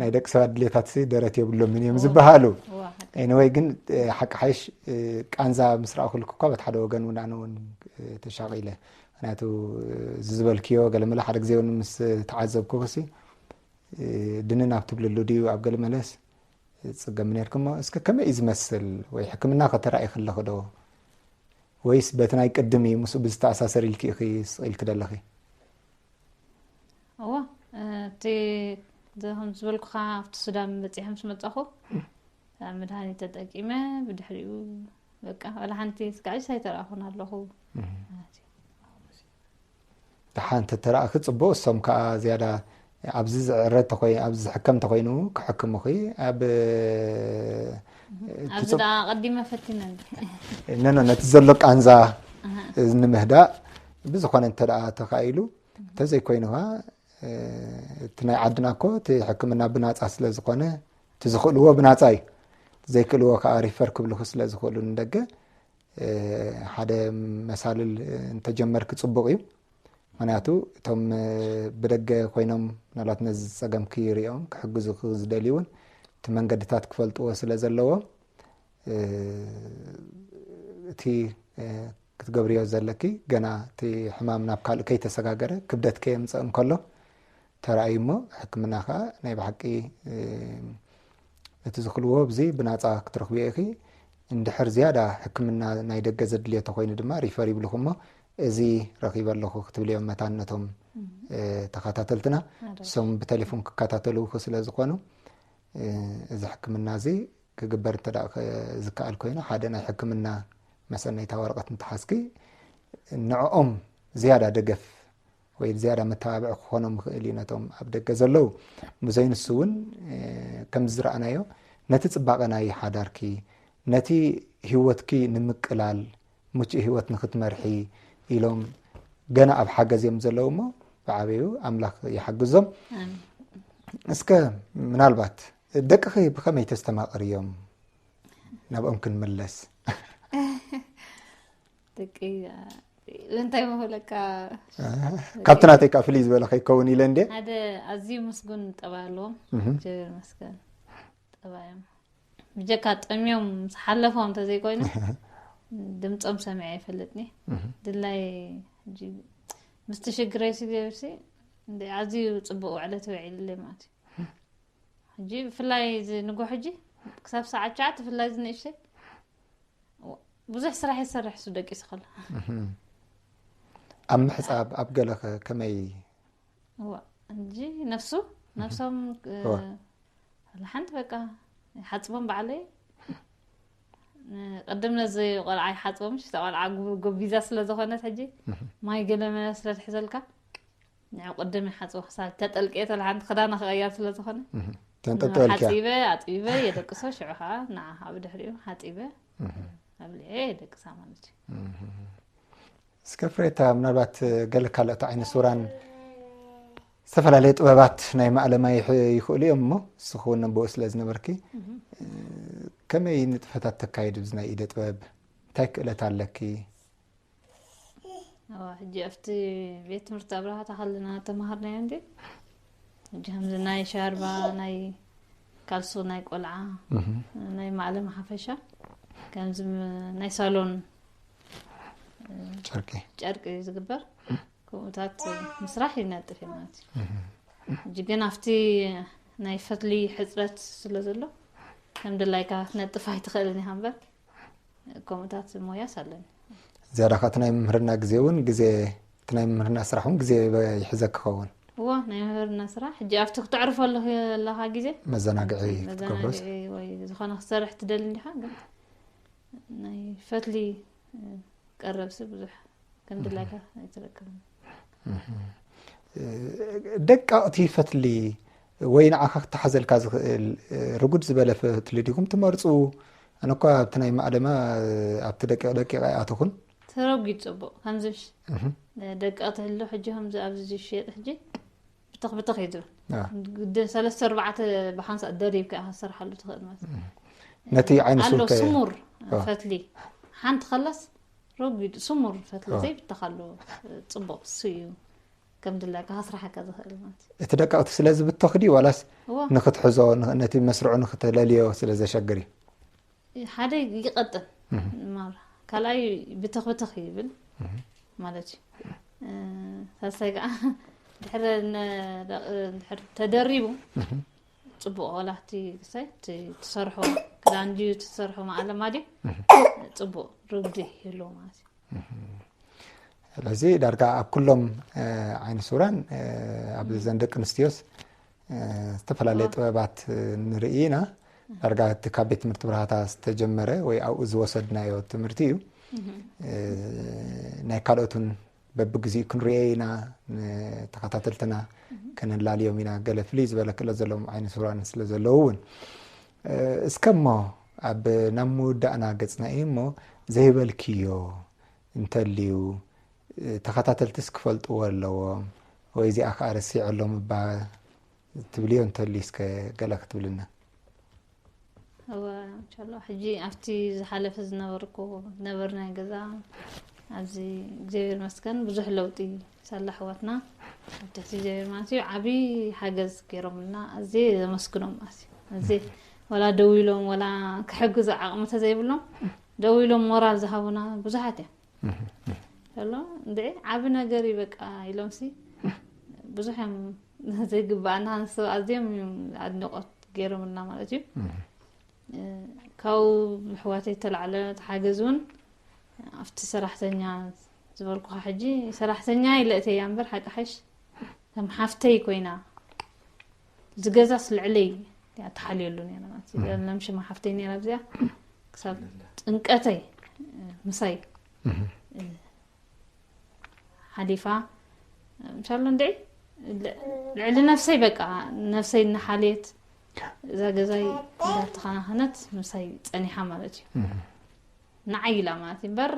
ናይ ደቂ ሰባት ድሌታት ደረት የብሎምን እዮም ዝበሃሉ ኤኒወይ ግን ሓቂ ሓይሽ ቃንዛ ምስ ረኣኹልኩ እኳ በቲ ሓደ ወገን እውን ኣነ እውን ተሻቒለ ምክንያቱ እዚ ዝበልክዮ ገለመለ ሓደ ግዜ እውን ምስ ተዓዘብኩ ሲ ድንን ኣብ ትብልሉ ድዩ ኣብ ገለመለስ ጽገም ነርክሞ። እስከ ከመይ እዩ ዝመስል? ወይ ሕክምና ከተራእይ ከለኺ ዶ? ወይስ በቲ ናይ ቅድም እዩ ምስኡ ብዝተኣሳሰር ኢልኪ ኢኺ ስቕ ኢልኪ ደለኺ? እዎ፣ እቲ ከም ዝበልኩኻ ኣብቲ ሱዳን በፂሐ ምስ መፃኹ፣ መድሃኒት ተጠቂመ፣ ብድሕሪኡ በቃ ዋላ ሓንቲ ስጋዕሽ ኣይተረኣኹን ኣለኹ ማለት እዩ። ደሓን ተተራእኺ ጽቡቕ። እሶም ከኣ ዝያዳ ኣብዚ ዝዕረ ተኮይ ኣብዚ ዝሕከም ተኮይኑ ክሕክሙኺ ኣብ ኣብዚ ደኣ ቀዲመ ፈቲነ እንዲ ነኖ ነቲ ዘሎ ቃንዛ ንምህዳእ ብዝኾነ እንተ ደኣ ተኻኢሉ፣ እንተዘይኮይኑ ኸዓ እቲ ናይ ዓድና እኮ እቲ ሕክምና ብናጻ ስለ ዝኾነ እቲ ዝኽእልዎ ብናጻ እዩ። ዘይክእልዎ ከዓ ሪፈር ክብልኹ ስለ ዝኽእሉ ንደገ ሓደ መሳልል እንተጀመርኪ ጽቡቕ እዩ። ምክንያቱ እቶም ብደገ ኮይኖም ምናልባት ነዚ ጸገም ክሪኦም ክሕግዙ ዝደልዩ እውን እቲ መንገድታት ክፈልጥዎ ስለ ዘለዎም እቲ ክትገብርዮ ዘለኪ ገና እቲ ሕማም ናብ ካልእ ከይተሰጋገረ ክብደት ከየምፀእ እንከሎ ተራእዩ እሞ ሕክምና ከዓ ናይ ብሓቂ እቲ ዝኽልዎ ኣብዚ ብናፃ ክትረኽብዮ ኢኺ። እንድሕር ዝያዳ ሕክምና ናይ ደገ ዘድልዮ ተኮይኑ ድማ ሪፈር ይብልኹ እሞ እዚ ረኺበ ኣለኹ ክትብልዮም መታን ነቶም ተኸታተልትና እሶም ብቴሌፎን ክከታተልውኺ ስለ ዝኾኑ እዚ ሕክምና እዚ ክግበር እንተ ደኣ ዝከኣል ኮይኑ ሓደ ናይ ሕክምና መሰነይታ ወረቐት እንተሓዝኪ ንዕኦም ዝያዳ ደገፍ ወይ ዝያዳ መተባብዒ ክኾኖም ይኽእል እዩ ነቶም ኣብ ደገ ዘለዉ። ብዘይ ንሱ እውን ከምዚ ዝረኣናዮ ነቲ ጽባቐ ናይ ሓዳርኪ ነቲ ህይወትኪ ንምቅላል ምቹእ ህይወት ንክትመርሒ ኢሎም ገና ኣብ ሓገዝ እዮም ዘለዉ እሞ ብዓበዩ ኣምላኽ ይሓግዞም። እስከ ምናልባት ደቅኺ ብኸመይ ተስተማቕርዮም? ናብኦም ክንምለስ። ደቂ እንታይ መሆለካ ካብቲ ናተይ ከዓ ፍልይ ዝበለ ከይከውን ኢለ እንደ ሓደ ኣዝዩ ምስጉን ጠባይ ኣለዎም። ጀር መስገን ጠባዮም ብጀካ ጠምዮም ዝሓለፎም እንተዘይኮይኑ ድምፆም ሰሚዐ ይፈልጥኒ። ድላይ ምስቲ ሽግረይ ስገብሲ ኣዝዩ ፅቡቅ ውዕለት ውዒልለይ ማለት እዩ። ሕጂ ብፍላይ እዚ ንጎ ሕጂ ክሳብ ሰዓት ትሽዓተ ብፍላይ እዚ ንእሽተይ ብዙሕ ስራሕ ይሰርሕ እሱ ደቂሱ ከሎ ኣብ ምሕፃብ ኣብ ገለኸ ከመይ እዋ እንጂ ነፍሱ ነፍሶም ሓንቲ በቃ ሓፅቦም ባዕለይ ቅድም ነዚ ቆልዓ ይሓፅቦም ሽተ ቆልዓ ጎቢዛ ስለ ዝኾነት ሕጂ ማይ ገለመ ስለ ትሕዘልካ ንዕ ቅድም ይሓፅቦ ክሳብ ተጠልቅየ ተላ ሓንቲ ክዳና ክቀየር ስለ ዝኾነ ተንጠልጠልኪያ ሓፂበ ኣፅቢበ የደቅሶ ሽዑ ከዓ ንዓ ኣብ ድሕሪኡ ሓፂበ ኣብልዐ የደቅሳ ማለት እዩ እስከ ፍሬታ ምናልባት ገለ ካልኦት ዓይነ ሱራን ዝተፈላለየ ጥበባት ናይ ማእለማ ይኽእሉ እዮም እሞ ንስኹ እውን ነቦኡ ስለ ዝነበርኪ ከመይ ንጥፈታት ተካይድ ብዚ ናይ ኢደ ጥበብ እንታይ ክእለት ኣለኪ ሕጂ ኣብቲ ቤት ትምህርቲ ኣብርሃ ተኸልና ተምሃርናዮ እንዲ ሕጂ ከምዚ ናይ ሻርባ ናይ ካልሶ ናይ ቆልዓ ናይ ማእለማ ሓፈሻ ከምዚ ናይ ሳሎን ጨርቂ ጨርቂ ዝግበር ከምኡታት ምስራሕ ይነጥፍ እዩ ማለት እዩ ሕጂ ግን ኣብቲ ናይ ፈትሊ ሕፅረት ስለ ዘሎ ከም ድላይካ ክትነጥፍ ኣይትኽእልን ኢኻ እምበር ከምኡታት ሞያስ ኣለኒ ዝያዳ ከ እቲ ናይ ምምህርና ግዜ እውን ግዜ እቲ ናይ ምምህርና ስራሕ እውን ግዜ ይሕዘ ክኸውን እዎ ናይ ምምህርና ስራሕ ሕጂ ኣብቲ ክተዕርፎ ኣለኻ ግዜ መዘናግዒ ክትገብሮ መዘናግዒ ወይ ዝኾነ ክትሰርሕ ትደሊ እንዲኻ ግን ናይ ፈትሊ ቀረብሲ ብዙሕ ከም ድላይካ ኣይትረክብን ደቃቕቲ ፈትሊ ወይ ንዓኻ ክተሓዘልካ ዝኽእል ርጉድ ዝበለ ፈትሊ ዲኹም ትመርፁ? ኣነ እኳ ኣብቲ ናይ ማዕለማ ኣብቲ ደቂቕ ደቂቕ ኣይኣተኹን። ተረጒድ ፅቡቕ ከምዚ ደቂቕ ትህሉ ሕጂ ከምዚ ኣብዚ ዝሽየጥ ሕጂ ብትኽ ብትኽ እዩ ዝብል ግድን ሰለስተ ኣርባዕተ ብሓንሳእ ደሪብካ ኢኻ ትሰርሓሉ ትኽእል ማለት እዩ። ነቲ ዓይኒ ኣሎ ሱር ከ- ስሙር ኦ። ፈትሊ ሓንቲ ከላስ ረጒድ ስሙር ፈትሊ ኦ። ዘይብተኻሉ ፅቡቕ እሱ እዩ ከም ድላይካ ከስራሓካ ዝኽእል ማለት እዩ። እቲ ደቀቕቲ ስለ ዝብተኽ ድዩ ዋላስ እዎ ንክትሕዞ ን- ነቲ መስርዑ ንክተለልዮ ስለ ዘሸግር እዩ? ሓደ ይቐጥን ማር ካልኣይ ብትኽ ብትኽ ይብል ማለት እዩ። እ፣ ሳልሳይ ከዓ ድሕሪ ነ- ደቂ- ድሕሪ ተደሪቡ ጽቡቕ፣ ዋላ እቲ ክሳይ እቲ ትሰርሖ ክዳን ድዩ፣ እቲ ትሰርሖ ማዕለማ ድዩ፣ ጽቡቕ ርጉዲ ይህልዎ ማለት እዩ። ስለዚ ዳርጋ ኣብ ኩሎም ዓይነ ስውራን፣ ኣብ ዘን ደቂ ኣንስትዮስ ዝተፈላለየ ጥበባት ንርኢ ኢና። ዳርጋ እቲ ካብ ቤት ትምህርቲ ብርሃታ ዝተጀመረ ወይ ኣብኡ ዝወሰድናዮ ትምህርቲ እዩ። ናይ ካልኦት እውን በብግዚኡ ክንሪኦ ኢና። ንተኸታተልትና ከነላልዮም ኢና። ገለ ፍልይ ዝበለ ክእለት ዘለዎም ዓይነ ስውራን ስለ ዘለዉ እውን። እስከ እሞ ኣብ ናብ ምውዳእና ገፅና እዩ እሞ ዘይበልክዮ እንተልዩ፣ ተኸታተልትስ ክፈልጥዎ ኣለዎም ወይ እዚኣ ከዓ ረሲዐሎም እባ ትብልዮ እንተልዩ እስከ ገለ ክትብልና። እወ፣ እንሻላ ሕጂ ኣብቲ ዝሓለፈ ዝነበርኩ ዝነበርናይ ገዛ ኣብዚ እግዚኣብሔር መስገን ብዙሕ ለውጢ ሳላ ኣሕዋትና ኣብ ትሕቲ እግዚኣብሔር ማለት እዩ ዓብዪ ሓገዝ ገይሮምልና ኣዝየ ዘመስግኖም ማለት እዩ። ኣዝየ ወላ ደው ኢሎም ወላ ክሕግዙ ዓቕሚ ተዘይብሎም ደው ኢሎም ሞራል ዝሃቡና ብዙሓት እዮም። ዘሎ እንድዒ ዓቢ ነገር እዩ በቃ ኢሎም ሲ ብዙሕ እዮም ዘይግባኣና ንሱ ኣዝዮም እዮም ኣድንቆት ገይሮምልና ማለት እዩ። ካብኡ ኣሕዋተይ ተላዕለ ተሓገዝ እውን ኣብቲ ሰራሕተኛ ዝበልኩኻ ሕጂ ሰራሕተኛ ኢለ እተያ እምበር ሓቂ ሓሽ ከም ሓፍተይ ኮይና ዝገዛስ ልዕለይ እያ ትሓልየሉ ነይራ ማለት እዩ። ለምሽማ ሓፍተይ ነይራ ኣብዚኣ ክሳብ ጥምቀተይ ምሳይ ሓሊፋ እንሻሎ እንድዒ ልዕሊ ነፍሰይ በቃ ነፍሰይ እናሓልየት እዛ ገዛይ እንዳተኸናኸነት ምሳይ ፀኒሓ ማለት እዩ። ንዓይ ኢላ ማለት እዩ እምበር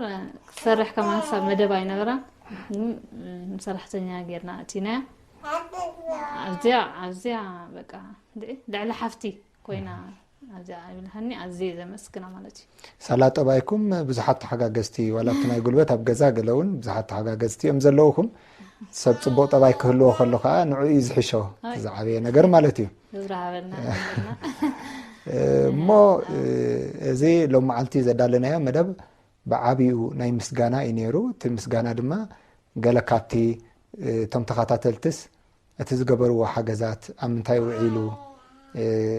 ክትሰርሕ ከማን ክሳብ መደብ ኣይነበራን። ግን ንሰራሕተኛ ጌርና እቲናያ ኣብዚያ ኣብዚያ በቃ እንድዒ ልዕሊ ሓፍቲ ኮይና ኣብዚኣ ይብልሃኒ ኣዝየ ዘመስግና ማለት እዩ። ሳላ ጠባይኩም ብዙሓት ተሓጋገዝቲ ዋላ ኣብቲ ናይ ጉልበት ኣብ ገዛ ገለ እውን ብዙሓት ተሓጋገዝቲ እዮም ዘለውኹም። ሰብ ፅቡቕ ጠባይ ክህልዎ ከሎ ከዓ ንዑ እዩ ዝሕሾ። እቲ ዝዓበየ ነገር ማለት እዩ። ዝረሃበልና እሞ እዚ ሎም መዓልቲ ዘዳለናዮ መደብ ብዓብኡ ናይ ምስጋና እዩ ነይሩ። እቲ ምስጋና ድማ ገለ ካብቲ እቶም ተኸታተልትስ እቲ ዝገበርዎ ሓገዛት ኣብ ምንታይ ውዒሉ፣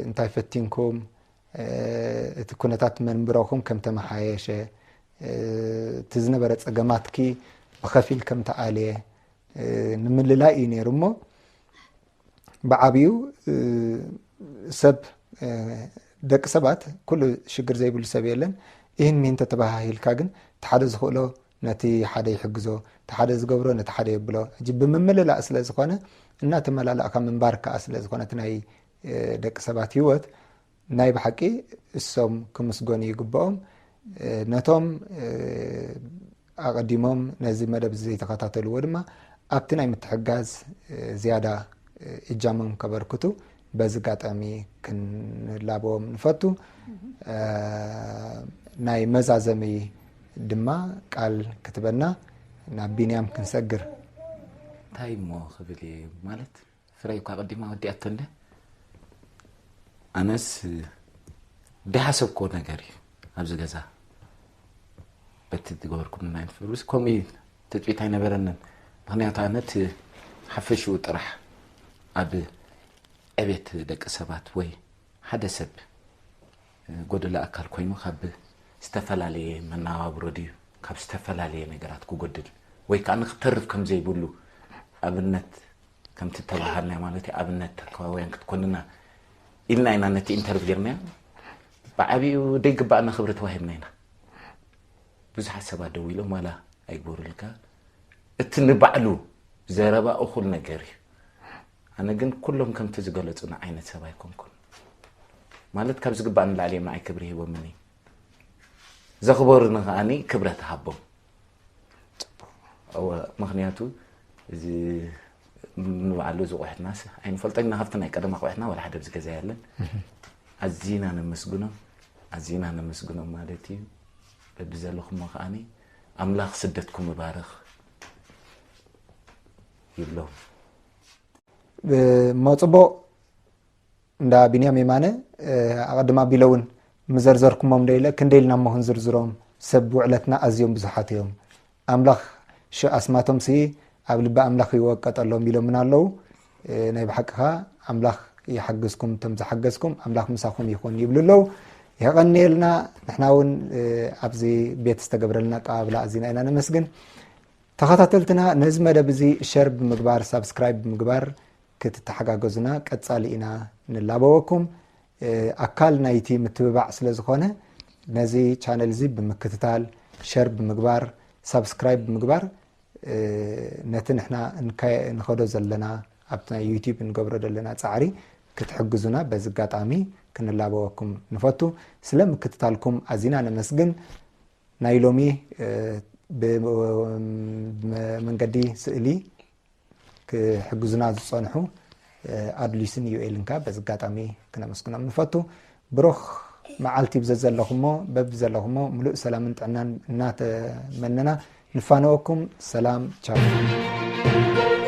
እንታይ ፈቲንኩም፣ እቲ ኩነታት መንብረኹም ከም ተመሓየሸ፣ እቲ ዝነበረ ጸገማትኪ ብኸፊል ከም ተኣልየ ንምልላይ እዩ ነይሩ። እሞ ብዓብዩ ሰብ፣ ደቂ ሰባት፣ ኩሉ ሽግር ዘይብሉ ሰብ የለን። ይህን ሚን ተተባሃሂልካ ግን፣ እቲ ሓደ ዝኽእሎ ነቲ ሓደ ይሕግዞ፣ እቲ ሓደ ዝገብሮ ነቲ ሓደ የብሎ። ሕጂ ብምምልላእ ስለ ዝኾነ፣ እናተመላለእካ ምንባር ከኣ ስለ ዝኾነ፣ እቲ ናይ ደቂ ሰባት ህይወት፣ ናይ ብሓቂ እሶም ክምስገኑ ይግብኦም። ነቶም ኣቐዲሞም ነዚ መደብ እዚ ዘይተኸታተልዎ ድማ ኣብቲ ናይ ምትሕጋዝ ዝያዳ እጃሞም ከበርክቱ በዚ ኣጋጣሚ ክንላበዎም ንፈቱ። ናይ መዛዘሚ ድማ ቃል ክትበና ናብ ቢንያም ክንሰግር። እንታይ እሞ ክብል እየ ማለት ፍረይ እኳ ቀዲማ ወዲኣቶ እንደ ኣነስ ደይሓሰብክዎ ነገር እዩ ኣብዚ ገዛ በቲ ዝገበርኩምና ኣይንፈልስ ከምኡ እዩ ትፅቢት ኣይነበረንን ምክንያቱ ኣነ እቲ ሓፈሽኡ ጥራሕ ኣብ ዕቤት ደቂ ሰባት ወይ ሓደ ሰብ ጎደሎ ኣካል ኮይኑ ካብ ዝተፈላለየ መነባብሮ ድዩ ካብ ዝተፈላለየ ነገራት ክጎድል ወይ ከዓ ንክተርፍ ከም ዘይብሉ ኣብነት ከምቲ ተባሃልና ማለት እዩ ኣብነት ተካባውያን ክትኮንና ኢልና ኢና ነቲ ኢንተርቪ ጌርናዮ ብዓብኡ ደይግባእና ክብሪ ተዋሂብና ኢና ብዙሓት ሰባት ደው ኢሎም ዋላ ኣይግበሩልካ እቲ ንባዕሉ ዘረባ እኹል ነገር እዩ ኣነ ግን ኩሎም ከምቲ ዝገለፁና ዓይነት ሰብ ኣይኮንኩን ማለት ካብ ዝግባእ ንላዕሊ እዮም ንዓይ ክብሪ ሂቦምኒ ዘኽበሩኒ ከዓኒ ክብረት ሃቦም እወ ምኽንያቱ እዚ ንባዕሉ ዝቑሕትናስ ኣይንፈልጦ ኢና ካብቲ ናይ ቀደም ኣቑሕትና ወላ ሓደ ኣብዚ ገዛ የለን ኣዚና ነመስግኖም ኣዚና ነመስግኖም ማለት እዩ በብዘለኹሞ ከዓኒ ኣምላኽ ስደትኩም ይባርኽ ይብሎም እሞ ፅቡቕ እንዳ ቢንያም የማነ ኣቐድም ኣቢለ እውን ምዘርዘርኩሞም ዶ ኢለ ክንደይ ኢልና እሞ ክንዝርዝሮም ሰብ ውዕለትና ኣዝዮም ብዙሓት እዮም ኣምላኽ ሽእ ኣስማቶም ሲ ኣብ ልቢ ኣምላኽ ይወቀጠሎም ኢሎምና ኣለዉ ናይ ብሓቂ ኸዓ ኣምላኽ ይሓግዝኩም፣ እቶም ዝሓገዝኩም ኣምላኽ ምሳኹም ይኹን ይብሉ ኣለዉ። የቐንየልና። ንሕና እውን ኣብዚ ቤት ዝተገብረልና ኣቀባብላ ኣዚና ኢና ነመስግን። ተኸታተልትና፣ ነዚ መደብ እዚ ሸር ብምግባር፣ ሳብስክራይብ ብምግባር ክትተሓጋገዙና ቀጻሊ ኢና ንላበወኩም። ኣካል ናይቲ ምትብባዕ ስለ ዝኾነ፣ ነዚ ቻነል እዚ ብምክትታል፣ ሸር ብምግባር፣ ሳብስክራይብ ብምግባር፣ ነቲ ንሕና ንኸዶ ዘለና፣ ኣብቲ ናይ ዩቲዩብ እንገብሮ ዘለና ጻዕሪ ክትሕግዙና በዚ ኣጋጣሚ ክንላበወኩም ንፈቱ። ስለ ምክትታልኩም ኣዚና ነመስግን። ናይ ሎሚ ብመንገዲ ስእሊ ክሕግዙና ዝጸንሑ ኣድሊስን ዩኤልን ከኣ በዚ ኣጋጣሚ ክነመስግኖም ንፈቱ። ብሩኽ መዓልቲ ብዘዘለኹሞ፣ በብዘለኹሞ ምሉእ ሰላምን ጥዕናን እናተመነና ንፋነወኩም። ሰላም፣ ቻው።